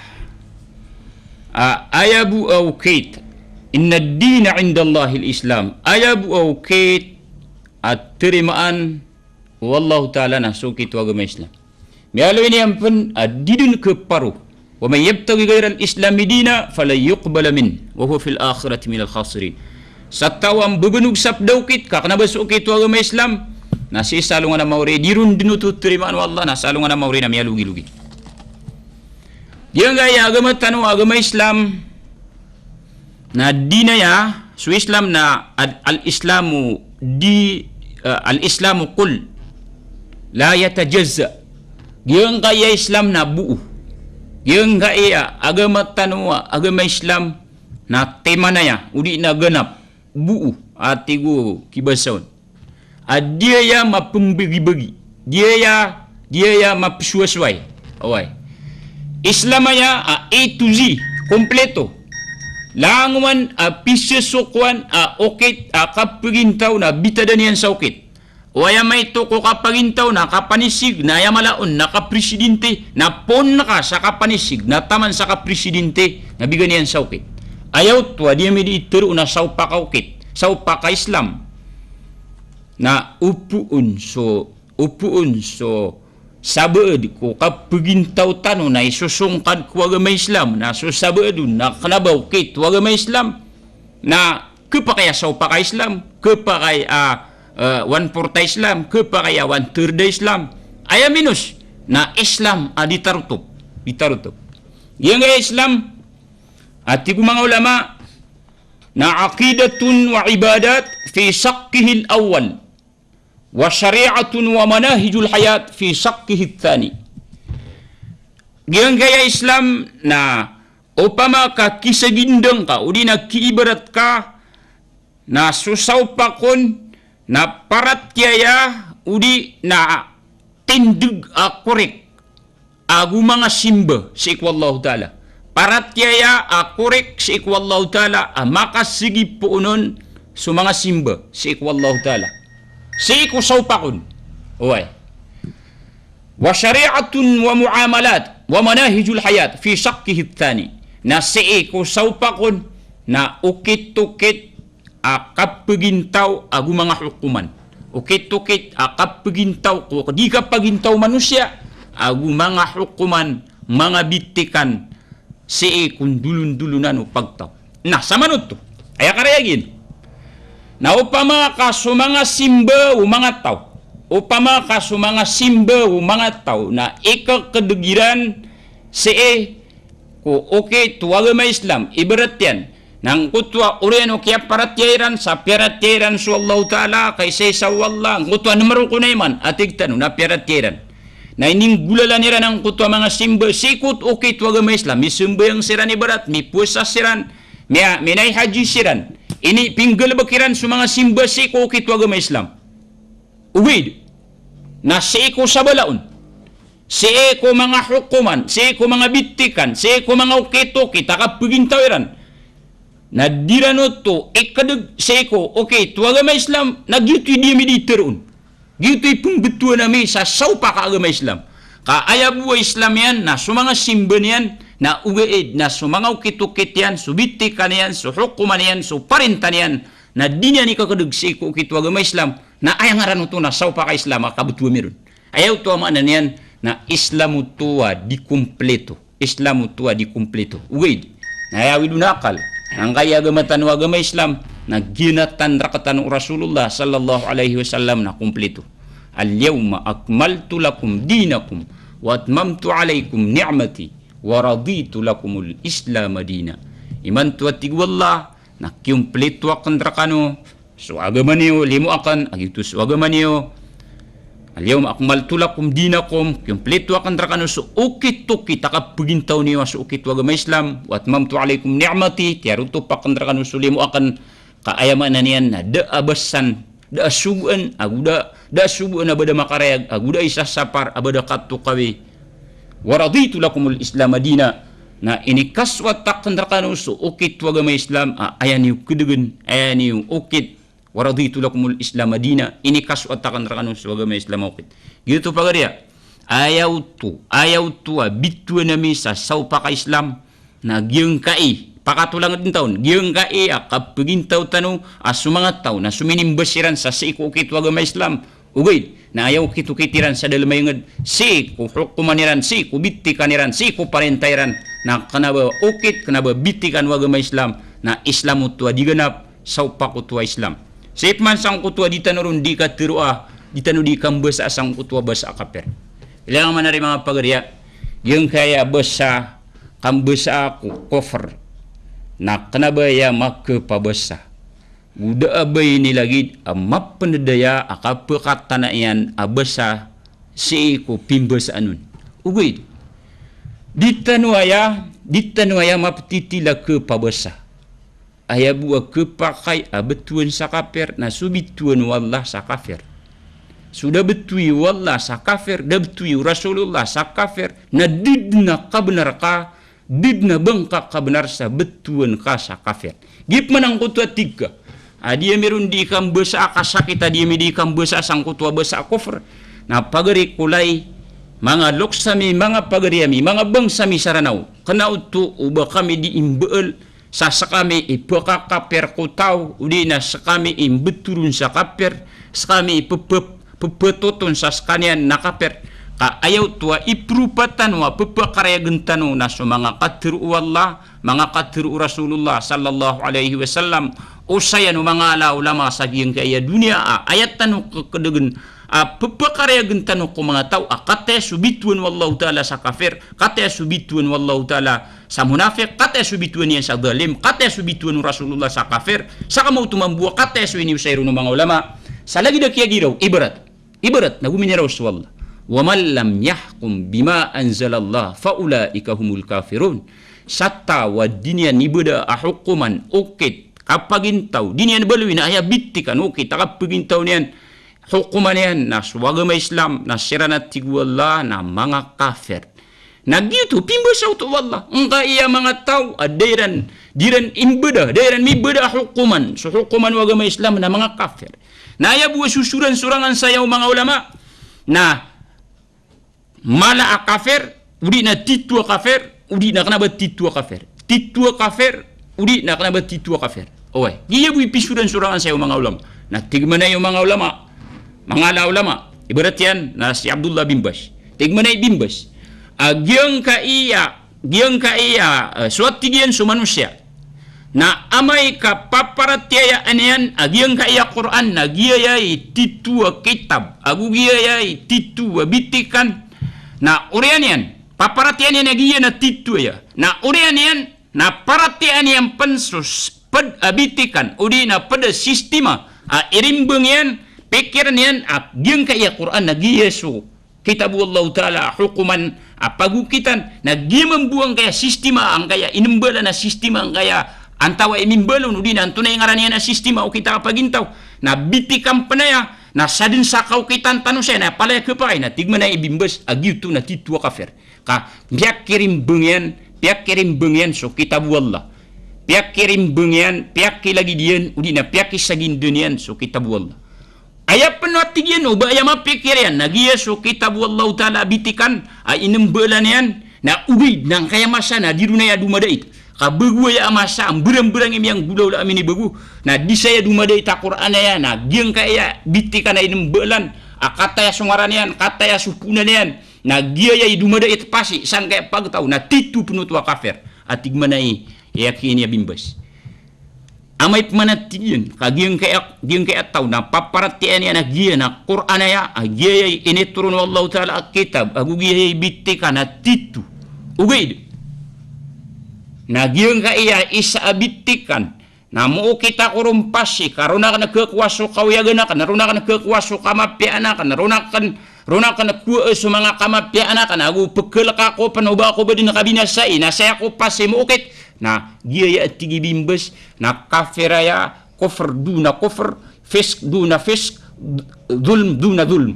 a aya bo a okit, inna ad-dina inda Allahil Islam. Aya bo a okit a terimaan o Allahu Ta'ala na so okit o agama Islam. Miyaaloy niyan pen a di den keparo. Wa man yabtaghi ghairal Islami dina falan yuqbala min, wa huwa fil akhirati minal khasirin. Sa taw a mbebenog sa ped a okit, ka kena ba so okit o agama Islam, na sii sa alongan a maori, di ron den oto terimaan o Allah, na sa alongan a maori na miyalogilogi. Giyangkaya agama tano a agama Islam, na dina aya, so Islam na al-, al-Islamu di-, eh, al-Islamu kull, la yatajazza. Giyangkaya Islam na boo. Giyangkaya agama tano a agama Islam na timanaya, odi na ganap, boo, a tig o kibasa on. A di aya mapembegibegi, di aya, di aya mapesowasoway. Oway. Islam aya a A to Z, kompleto. Langowan a pisesokowan a okit a kapegintaw na bitada niyan sa okit. O aya maito ko kapagintaw na kapanisig, na aya mala on na kapresidente, na poon ka sa kapanisig, na taman sa kapresidente, na bigan iyan sa okit. Aya oto a di ami di teroon a saopak a okit, saopak a Islam. Na opoon so, opoon so sabaad ko kapegintaw tano na isosongkad ko agama Islam, na so sabaad on na kena ba okit o agama Islam, na kepakay a saopak a Islam, kepakay a, eh, one-fourth a Islam, kepakay a one-third a Islam. Aya minos na Islam a di tarotop, di tarotop. Giyangkaya Islam, a tig o manga ulama, na aqidatun wa ibadat fi shaqqihil awwal, wa shari'atun wa manahijul hayat fi shaqqihith thani. Giyangkaya Islam na opama ka kisagindeng ka, odi na kiibarat ka, na so saopak on na paratiyaya, odi na tindeg a korek ago manga simba sii ko Allahu Ta'ala. Paratiyaya a korek sii ko Allahu Ta'ala a makasigi poonon so manga simba sii ko Allahu Ta'ala. Sii ko saopak on. Oway. Wa shari'atun wa muamalat wa manahijul hayat fi shaqqihith thani. Na sii ko saopak on na okit-okit a kapegintaw ago manga hokoman. Okit-okit a kapegintaw ko di kapagintaw o manosiya ago manga hokoman, manga bitikan sii ko ndolondolonan o pagtaw. Na samanoto, aya karayag iyan. Na opama ka so manga simba o manga taw, opama ka so manga simba o manga taw na ikakedeg iran sii ko okit o agama Islam, ibarat iyan na angkoto a oriyan o kiyaparatiyaya iran sa piyaratiyaya iran so Allahu Ta'ala, kaisaisa o Allah, angkoto a nem rokon a iman a tig tano na piyaratiyaya iran. Na ininggolalan iran angkoto a manga simba sii ko okit o agama Islam, misambayang siran ibarat, mipowasa siran, miya-, minaihaji siran. Inipinggalebek iran so manga simba sii ko okit o agama Islam. Ogaid na sii ko sabala on, sii ko manga hokoman, sii ko manga bitikan, sii ko manga okit-okit a kapegintaw iran, na di iran oto ikedeg sii ko okit o agama Islam, na giyoto i di ami di teroon. Giyoto i pembetowan ami sa saopak a agama Islam. Ka aya bo a Islam iyan na so manga simba niyan, na ogaid na so manga okit-okit iyan, so bitikan iyan, so hokoman iyan, so parinta niyan, na di niyan ikakedeg sii ko okit o agama Islam, na aya ngaran oto na saopak a Islam a kabetowan ami ron. Aya oto a maana niyan na Islam oto a di kompleto. Islam oto a di kompleto. Ogaid na aya awid on a akal. Na angkaya agama tano a agama Islam, na giyanatan rektano o Rasulullah sallallahu alaihi wasallam na komplito. Al-yawma akmaltu lakum dinakum wa atmamtu alaikum ni'mati wa raditu lakumul Islama dina. Imanto a tig o Allah, na kiyomplito aken rekano so agama niyo, limo aken, a giyoto so agama niyo. Al-yawma akmaltu lakum dinakum, kiyomplito aken rekano so okit-okit a kapegintaw niyo a so okit o agama Islam, wa atmamtu alaikum ni'mati, tiyarotop aken rekano so limo aken, ka aya maana niyan na da a basan, da a sogoan, ago da, da a sogoan a ba da makarayag, ago da a isasapar, a ba da katokawi. Wa raditu lakumul Islama dina. Na inikasoat aken rekano so okit o agama Islam a aya niyo kedegen, aya niyo okit. Wa raditu lakumul Islama dina. Inikasoat aken rekano so agama Islam a okit. Giyoto pagariya. Aya oto, aya oto a bitowan ami sa saopak a Islam. Na giyangkai, pakatolanged taon, giyangkai a kapegintaw tano a so manga taw na so minimbas iran sa sii ko okit o agama Islam. Ogaid na aya okit-okit iran sa dalem a inged, sii ko hokoman iran, sii ko bitikan iran, sii ko parinta iran, na kena ba okit, kena ba bitikan o agama Islam, na Islam oto a di ganap, saopak oto a Islam. Sii peman sangkoto a di tano ron di kateroa, di tano di kambasaa sangkoto a basa a kaper. Ilay angka manari manga pagariya, giyangkaya basa, kambasaa ko kofr, na kena ba aya makepabasa. Go da a ba ini lagid a mapenedaya a kapekatana iyan a basa sii ko pimbasaan on. Ogaid, di tano aya, di tano aya mapetitila kepabasa. Aya bo a kepakay a betowan sa kaper, na so bitowan o Allah sa kaper. So da betowi o Allah sa kaper, da betowi o Rasulullah sa kaper, na di den a kabenar ka, di den a ba ngka kabenar sa betowan ka sa kaper. Giya peman angkoto a tig ka a di ami ron di kambasaa, kasakit a di ami di kambasaa sangkoto a basa a kofr. Na pagari ko lay, manga loks ami, manga pagari ami, manga bangsa mi sa Ranaw. Kena oto o ba kami di imbaal sa sekami i pekakaper ko taw, odi na sekami i mbetoron sa kaper, sekami i pepep-, pepetoton sa sekaniyan na kaper. Ka aya oto a iperopa tano a pepakarayagen tano na so manga katero o Allah, manga katero o Rasulullah sallallahu alaihi wasallam, osayan o manga ala ulama sa giyangkaya doniya a aya tano kekedegen a pepakarayagen tano ko manga taw a kataya so bitowan o Allahu Ta'ala sa kaper, kataya so bitowan o Allahu Ta'ala sa monafik, kataya so bitowan iyan sa zalim, kataya so bitowan o Rasulullah sa kaper, sa kamaoto mambo a kataya so iniosay ron o manga ulama. Sa lagid a kiyagiraw, ibarat, ibarat na gominiraw so Allah, "Wa man lam yahkum bima anzalallah fa ulaika humul kafirun." Sa taw a di niyan ibada a hokoman, okit, kapagintaw, di niyan baloy na aya bitikan, okit, a kapagintaw niyan, hokoman iyan na so agama Islam, na siran a tig o Allah na manga kafer. Na giyoto pimbasa oto o Allah. Angkaya manga taw a da iran, di iran imbada, da iran mibada a hokoman, so hokoman o agama Islam na manga kafer. Na aya bo a sosoran sorangan saya o manga ulama na mala a kafer, odi na tito a kafer, odi na kena ba tito a kafer. Tito a kafer, odi na kena ba tito a kafer. Oway, giya bo i pisoran sorangan saya o manga ulama. Na tig mambo o manga ulama, manga ala ulama, ibarat iyan na si Abdullah bin Baz. Tig mambo i bin Baz a giyangkaya, giyangkaya, eh, so a tig iyan so manosiya na amay ka paparatiyayaan iyan a giyangkaya Qur'an na giyaya i tito a kitab, ago giyaya i tito a bitikan, na oriyan iyan, paparatiyayaan iyan a giya na tito aya, na oriyan iyan, na paratiyayaan iyan pen so s-, ped a bitikan, odi na ped a sistema a irimbang iyan, pikiran iyan a giyangkaya Qur'an na giya so kitab o Allahu Ta'ala a hokoman a pagokitan, na giya mambo angkaya sistema, angkaya inimbalan a sistema, angkaya antawaa i mimbalan, odi na antonaa i ngaran iyan a sistema, okit a kapagintaw, na bitikan pen aya, na sa den sa kaokitan tano saya, na palaya kepakay, na tig mambo i bin Baz a giyoto na tito a kafer. Ka piyakirimbang iyan, piyakirimbang iyan so kitab o Allah. Piyakirimbang iyan, piyakilagid iyan, odi na piyakisagindan iyan so kitab o Allah. Aya pen a tig iyan o ba aya mapikir iyan na giya so kitab o Allahu Ta'ala a bitikan a inimbalan iyan, na ogaid na angkaya masa na di ron aya domadait. Ka bago aya a masa a mberang-berang i miyanggolawla a minibago, na di saya domadait a Qur'an aya, na giyangkaya bitikan a inimbalan a kataya so ngaran iyan, kataya so poon iyan, na giyaya i domadait pasi sangkaya pagtaw, na tito pen oto a kafer. A tig mambo i, aya kiyan i bin Baz. Amay pman a tig iyan, ka giyangkaya, giyangkaya taw na paparatiyayaan iyan a giya na Qur'an aya, a giya i initoron o Allahu Ta'ala a kitab, ago giya i bitikan a tito. Ogaid na giyangkaya isa a bitikan, na mookit ako ron pasi, ka ron akn khakowa so kaoyagan akn, ron akn khakowa so kamapiyaan akn, ron akn, ron akn kowaa so manga kamapiyaan akn, ago pkhalk ako pn o ba ako ba dn kabinasai, na saya ko pasi mookit. Na giyaya a tig i bimbas, na kafir aya, kufr duna kufr, fisq duna fisq, zulm duna zulm.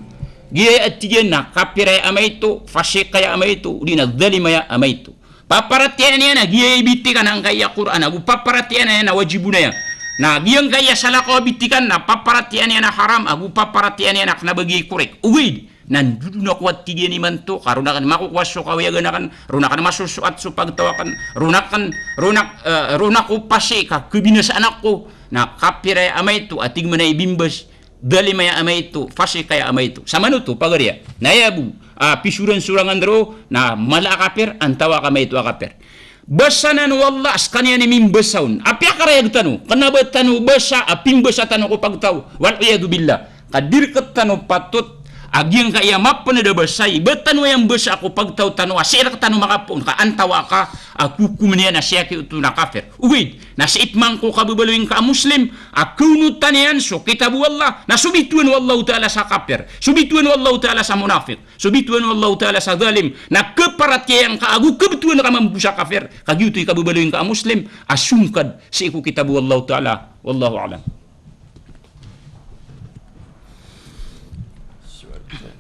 Giyaya a tig iyan na kafir aya a maito, fasiq aya a maito, odi na zalim aya a maito. Paparatiyayaan iyan a giyaya i bitikan angkaya Qur'an, ago paparatiyayaan iyan a wajib on aya. Na giyangkaya salakaw a bitikan na paparatiyayaan iyan a haram, ago paparatiyayaan iyan a kna ba giya i korek. Ogaid na ndodon ako a tig iyan imanto, ka ron akn makokowa so kaoyagan akn, ron akn masosoat so pagtaw akn, ron akn, ron ak-, eh, ron ako pasi ka khabinasaan ako. Na kafir aya a maito a tig man i bimbas, zalim aya a maito, fasiq aya a maito. Samanoto pagari aya. Na aya bo a pisoransorangan roo na mala a kafir, antawa ka maito a kafir. Basa anan o Allah a skaniyan i mimbasa on. Apiya karayag tano, kna ba tano basa a pimbasa tano ko pagtaw. Wal iyadhu billah. Ka di rktano patot a giyangkaya mapnd a basa i ba tano aya mbasa ko pagtaw tano a sii rktano makapoon, ka antawa ka a kokomen iyan a sii aki oto na kafir. Ogaid na sii pman ko kababaloy ngka a Muslim a kaonotan iyan so kitab o Allah, na so bitowan o Allahu Ta'ala sa kafir, so bitowan o Allahu Ta'ala sa munafiq, so bitowan o Allahu Ta'ala sa zalim, na khaparatiyayaan ka ago khabtowan ka mambo sa kafir. Ka giyoto i kababaloy ngka a Muslim a songkad sii ko kitab o Allahu Ta'ala. Wallahu a'lam.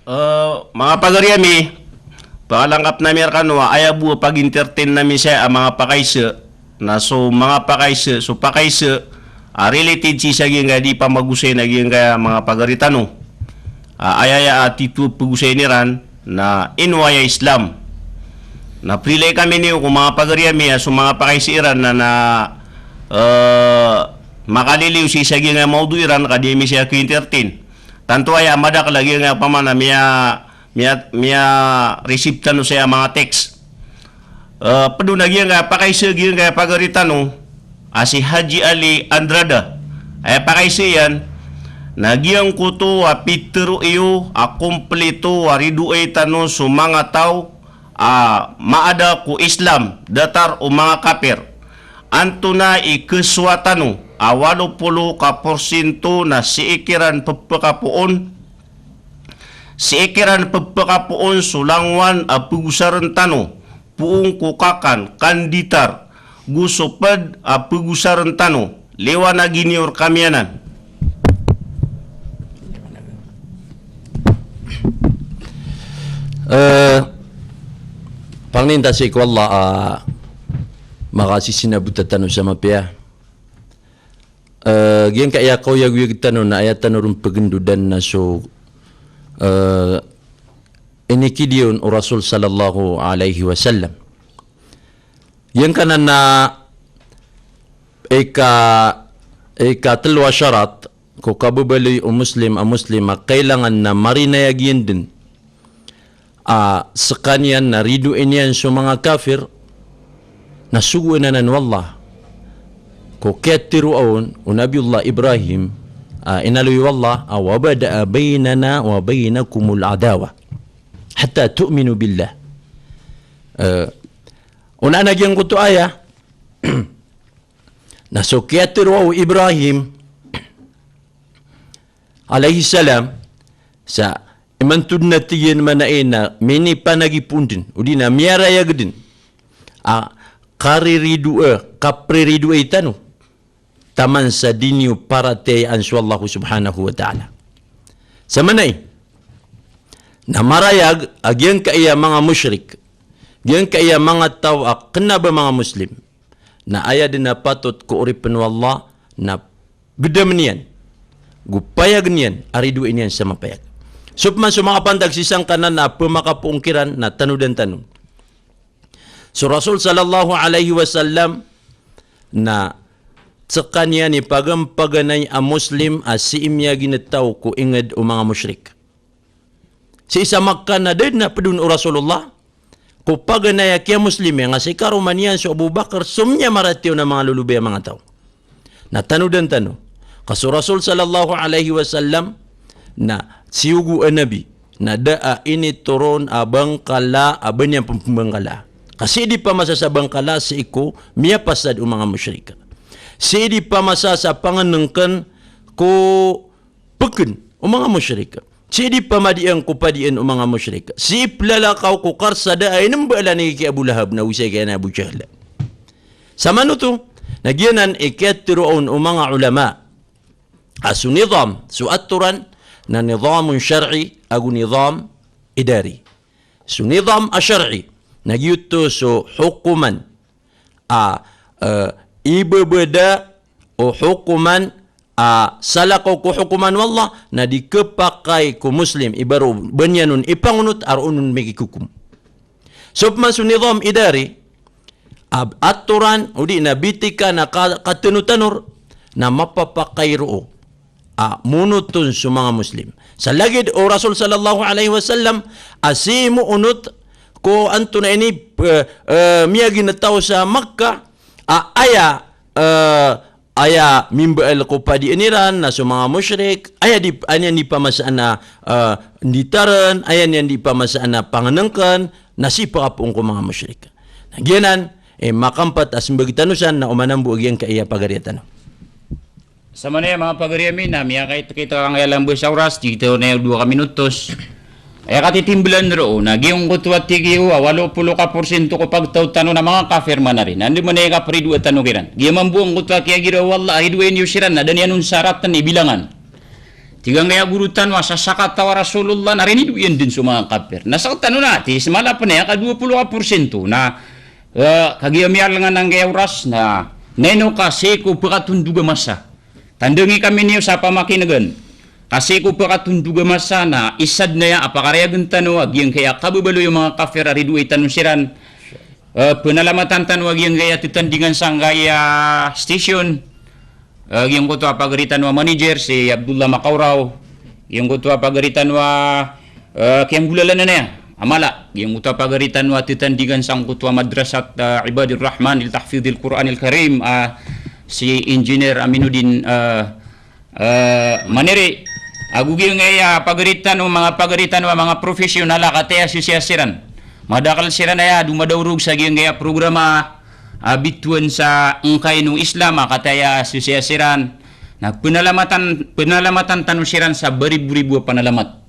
Eh, manga pagari ami, pakalangkap nami rkano a aya bo a pag-entertain nami saya a manga pakaisa, na so manga pakaisa, so pakaisa a related sii sa giyangkaya di pamagosay na giyangkaya manga pagari tano. A, aya aya a tito a pagosayn iran na ino aya Islam. Na prilai kami niyo ko manga pagari ami a so manga pakaisa iran na, na, eh, makaliliyo sii sa giyangkaya mawdu iran ka di ami saya ko-entertain. Tanto aya a madakl a giyangkaya opama na miya, miya, miya-receive tano saya manga text. Eh, pd on a giyangkaya pakaisa, giyangkaya pagari tano a si Haji Ali Andrada. Aya pakaisa iyan na giyangkoto a pitharo iyo a komplito a ridoay tano so manga taw a maada ko Islam datar o manga kafir. Antonaa i khasowa tano a walo polo ka porsinto na sii kiran pphakapoon, sii kiran pphakapoon so langowan a pagosarn tano, poon ko kakan, kanditar, go so pd a pagosarn tano, liwanagi niyo rkami anan. Eh, pangnin ta sii ko Allah a makasisinabota tano sa mapiya. Eh, giyangkaya kaoyagoyag tano na aya tano ron pgndodan na so, eh, inikidiyon o Rasul sallallahu alaihi wasallam. Giyangkanan na ika, ikatlo a sharat ko kababaloy o Muslim a Muslim a kailangan na marinayag iyan dn a skaniyan na ridoay niyan so manga kafir, na sogoan anan o Allah. Ko kiyatharoa on o Nabiyullah Ibrahim a inaloy o Allah a, "Wa bada'a baynana wa baynakumul adawa hatta tu'minu billah." Eh, onaan a giyangkoto aya na so kiyatharoa o Ibrahim alayhis salam, sa imanto dn a tig iyan mana ina minipanagipoon dn, odi na miyarayag dn a kariridoa, kapriridoay tano taman sa di niyo paratiyayaan so Allah subhanahu wa ta'ala. Sa mana i na marayag a giyangkaya manga mushrik, giyangkaya manga taw a kna ba manga Muslim, na aya dn a patot ko oripn o Allah na gdamn iyan, go payagn iyan a ridoay niyan sa mapayag. So pman so manga pantag sii sangkanan a pmakapoon kiran na tanodan tano. So Rasul sallallahu alaihi wasallam na skaniyan i pagampaganay a Muslim a sii miyagintaw ko ingd o manga mushrik. Sii sa Makkah na da dn a pd on o Rasulullah ko paganay a kiyamuslim iyan a si karoma niyan so Abu Bakr so miyamaratiyaya on a manga lolobay a manga taw. Na tanodan tano. Ka so Rasul sallallahu alaihi wasallam na siyogo a nabi na da a initoron a bangkala a ba niyan pmbangkala. Ka sii di pamasa sa bangkala sii ko miyapasad o manga mushrik. Sii di pamasa sa pangnngkn ko pkn o manga mushrik. Sii di pamadian ko padian o manga mushrik. Sii plalakaw ko karsada a inmbaalan i ki Abu Lahab na wisay ki ana Abu Jahl. Samanoto, na giyanan i kiyatharo on o manga ulama a so nidham, so atoran, na nidhamun shar'i ago nidham idari. So nidham a shar'i, na giyoto so hokoman a, eh, ibabada o hokoman a salakaw ko hokoman o Allah, na di khapakay ko Muslim i ba roo ba niyan on ipangonot a roo on mikikokom. So pman so nidham idari, a atoran, odi na bitika na ka-, katanotanor, na mapapakay roo a monot on so manga Muslim. Sa lagid o Rasul sallallahu alaihi wasallam a sii monot ko antonaa ini, eh, eh, miyaginetaw sa Makkah, a aya, eh, aya mimbaal ko padian iran na so manga mushrik, aya di, aya niyan di pamasaan a, eh, nditarn, aya niyan di pamasaan a pangnngkn, na sii pakapoon ko manga mushrik. Na giyanan, eh, makampat a smbagi tano san na oman mambo a giyangkaya pagariya tano. Samanaya manga pagari ami na miyakaitk kita kangkaya lamba sa oras, di kita na dowa ka minutos. Aya katitimblan roo na giyangkoto a tig iyo a walo polo ka porsyento ko pagtaw tano na manga kafir man ari. Na anda man aya kapridoa tano kiran. Giya mambo angkoto a kiyagiraw o Allah a ridoain iyo siran na da niyan on saratn i bilangan. Tig angkaya goro tano a sasakataw a Rasulullah na rinido iyan dn so manga kafir. Na sktano na, tig, sa mala pn aya ka dowa polo ka porsyento na, eh, kagiya miyalangan angkaya oras na, na ino ka sii ko pkatondog a masa. Tandangi kami niyo sa pamakinegn. Ka sii ko pkatondog a masa na isa dn aya a pakarayagn tano a giyangkaya kababaloy o manga kafir a ridoay tano siran. Eh, pnalamatan tano a giyangkaya tatandingan sangkaya station. Eh, giyangkoto a pagari tano a manager si Abdullah Makauraw. Giyangkoto a pagari tano a, eh, kiyanggolalan aya a mala. Giyangkoto a pagari tano a tatandingan sangkoto a madrasat, eh, Ibadur Rahman li Tahfidhil Qur'anil Karim, ah, si Engineer Aminuddin, eh, eh, Maniri. Ago giyangkaya pagari tano, manga pagari tano a manga professional a kataya sosiya siran. Madakl siran aya domadaorog sa giyangkaya programa a bitowan sa ngkaino Islam a kataya sosiya siran. Na pnalamatan, pnalamatan tano siran sa baribo-ribo a panalamat.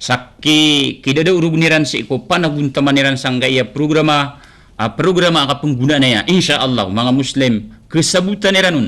Sa ki-, kidadaorogn iran sii ko panagontaman iran sangkaya programa, ah, programa a kapnggonaan aya. Insha Allah, manga Muslim, khasabotan iran on.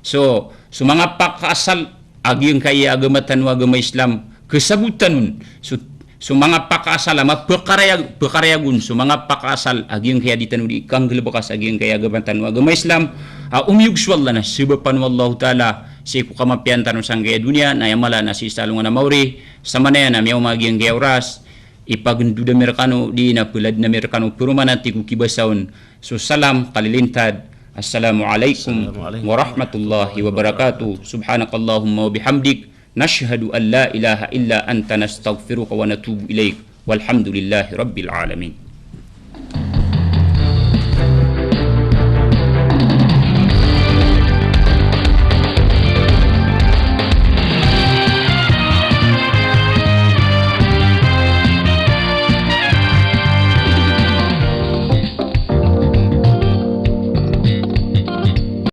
So, so manga pakaasal a giyangkaya agama tano a agama Islam, khasabotan on. So, so manga pakaasal a mapkarayag-, pkarayag on, so manga pakaasal a giyangkaya di tano di kanggalbka sa giyangkaya agama tano a agama Islam, a omiyog so Allah na sabapan o Allahu Ta'ala sii ko kamapiya tano sangkaya doniya, na aya mala na sii sa alongan a maori, samanaya na miyaoma giyangkaya oras, ipagndod ami rkano, di na pladn ami rkano, paroman a tig o kibasa on so salam kalilintad. Assalamu alaikum warahmatullahi wabarakatuh. Subhanakallahumma wa bihamdik. Nashhadu an la ilaha illa anta nastaghfiruka wa natubu ilaik. Walhamdulillahi rabbil alamin.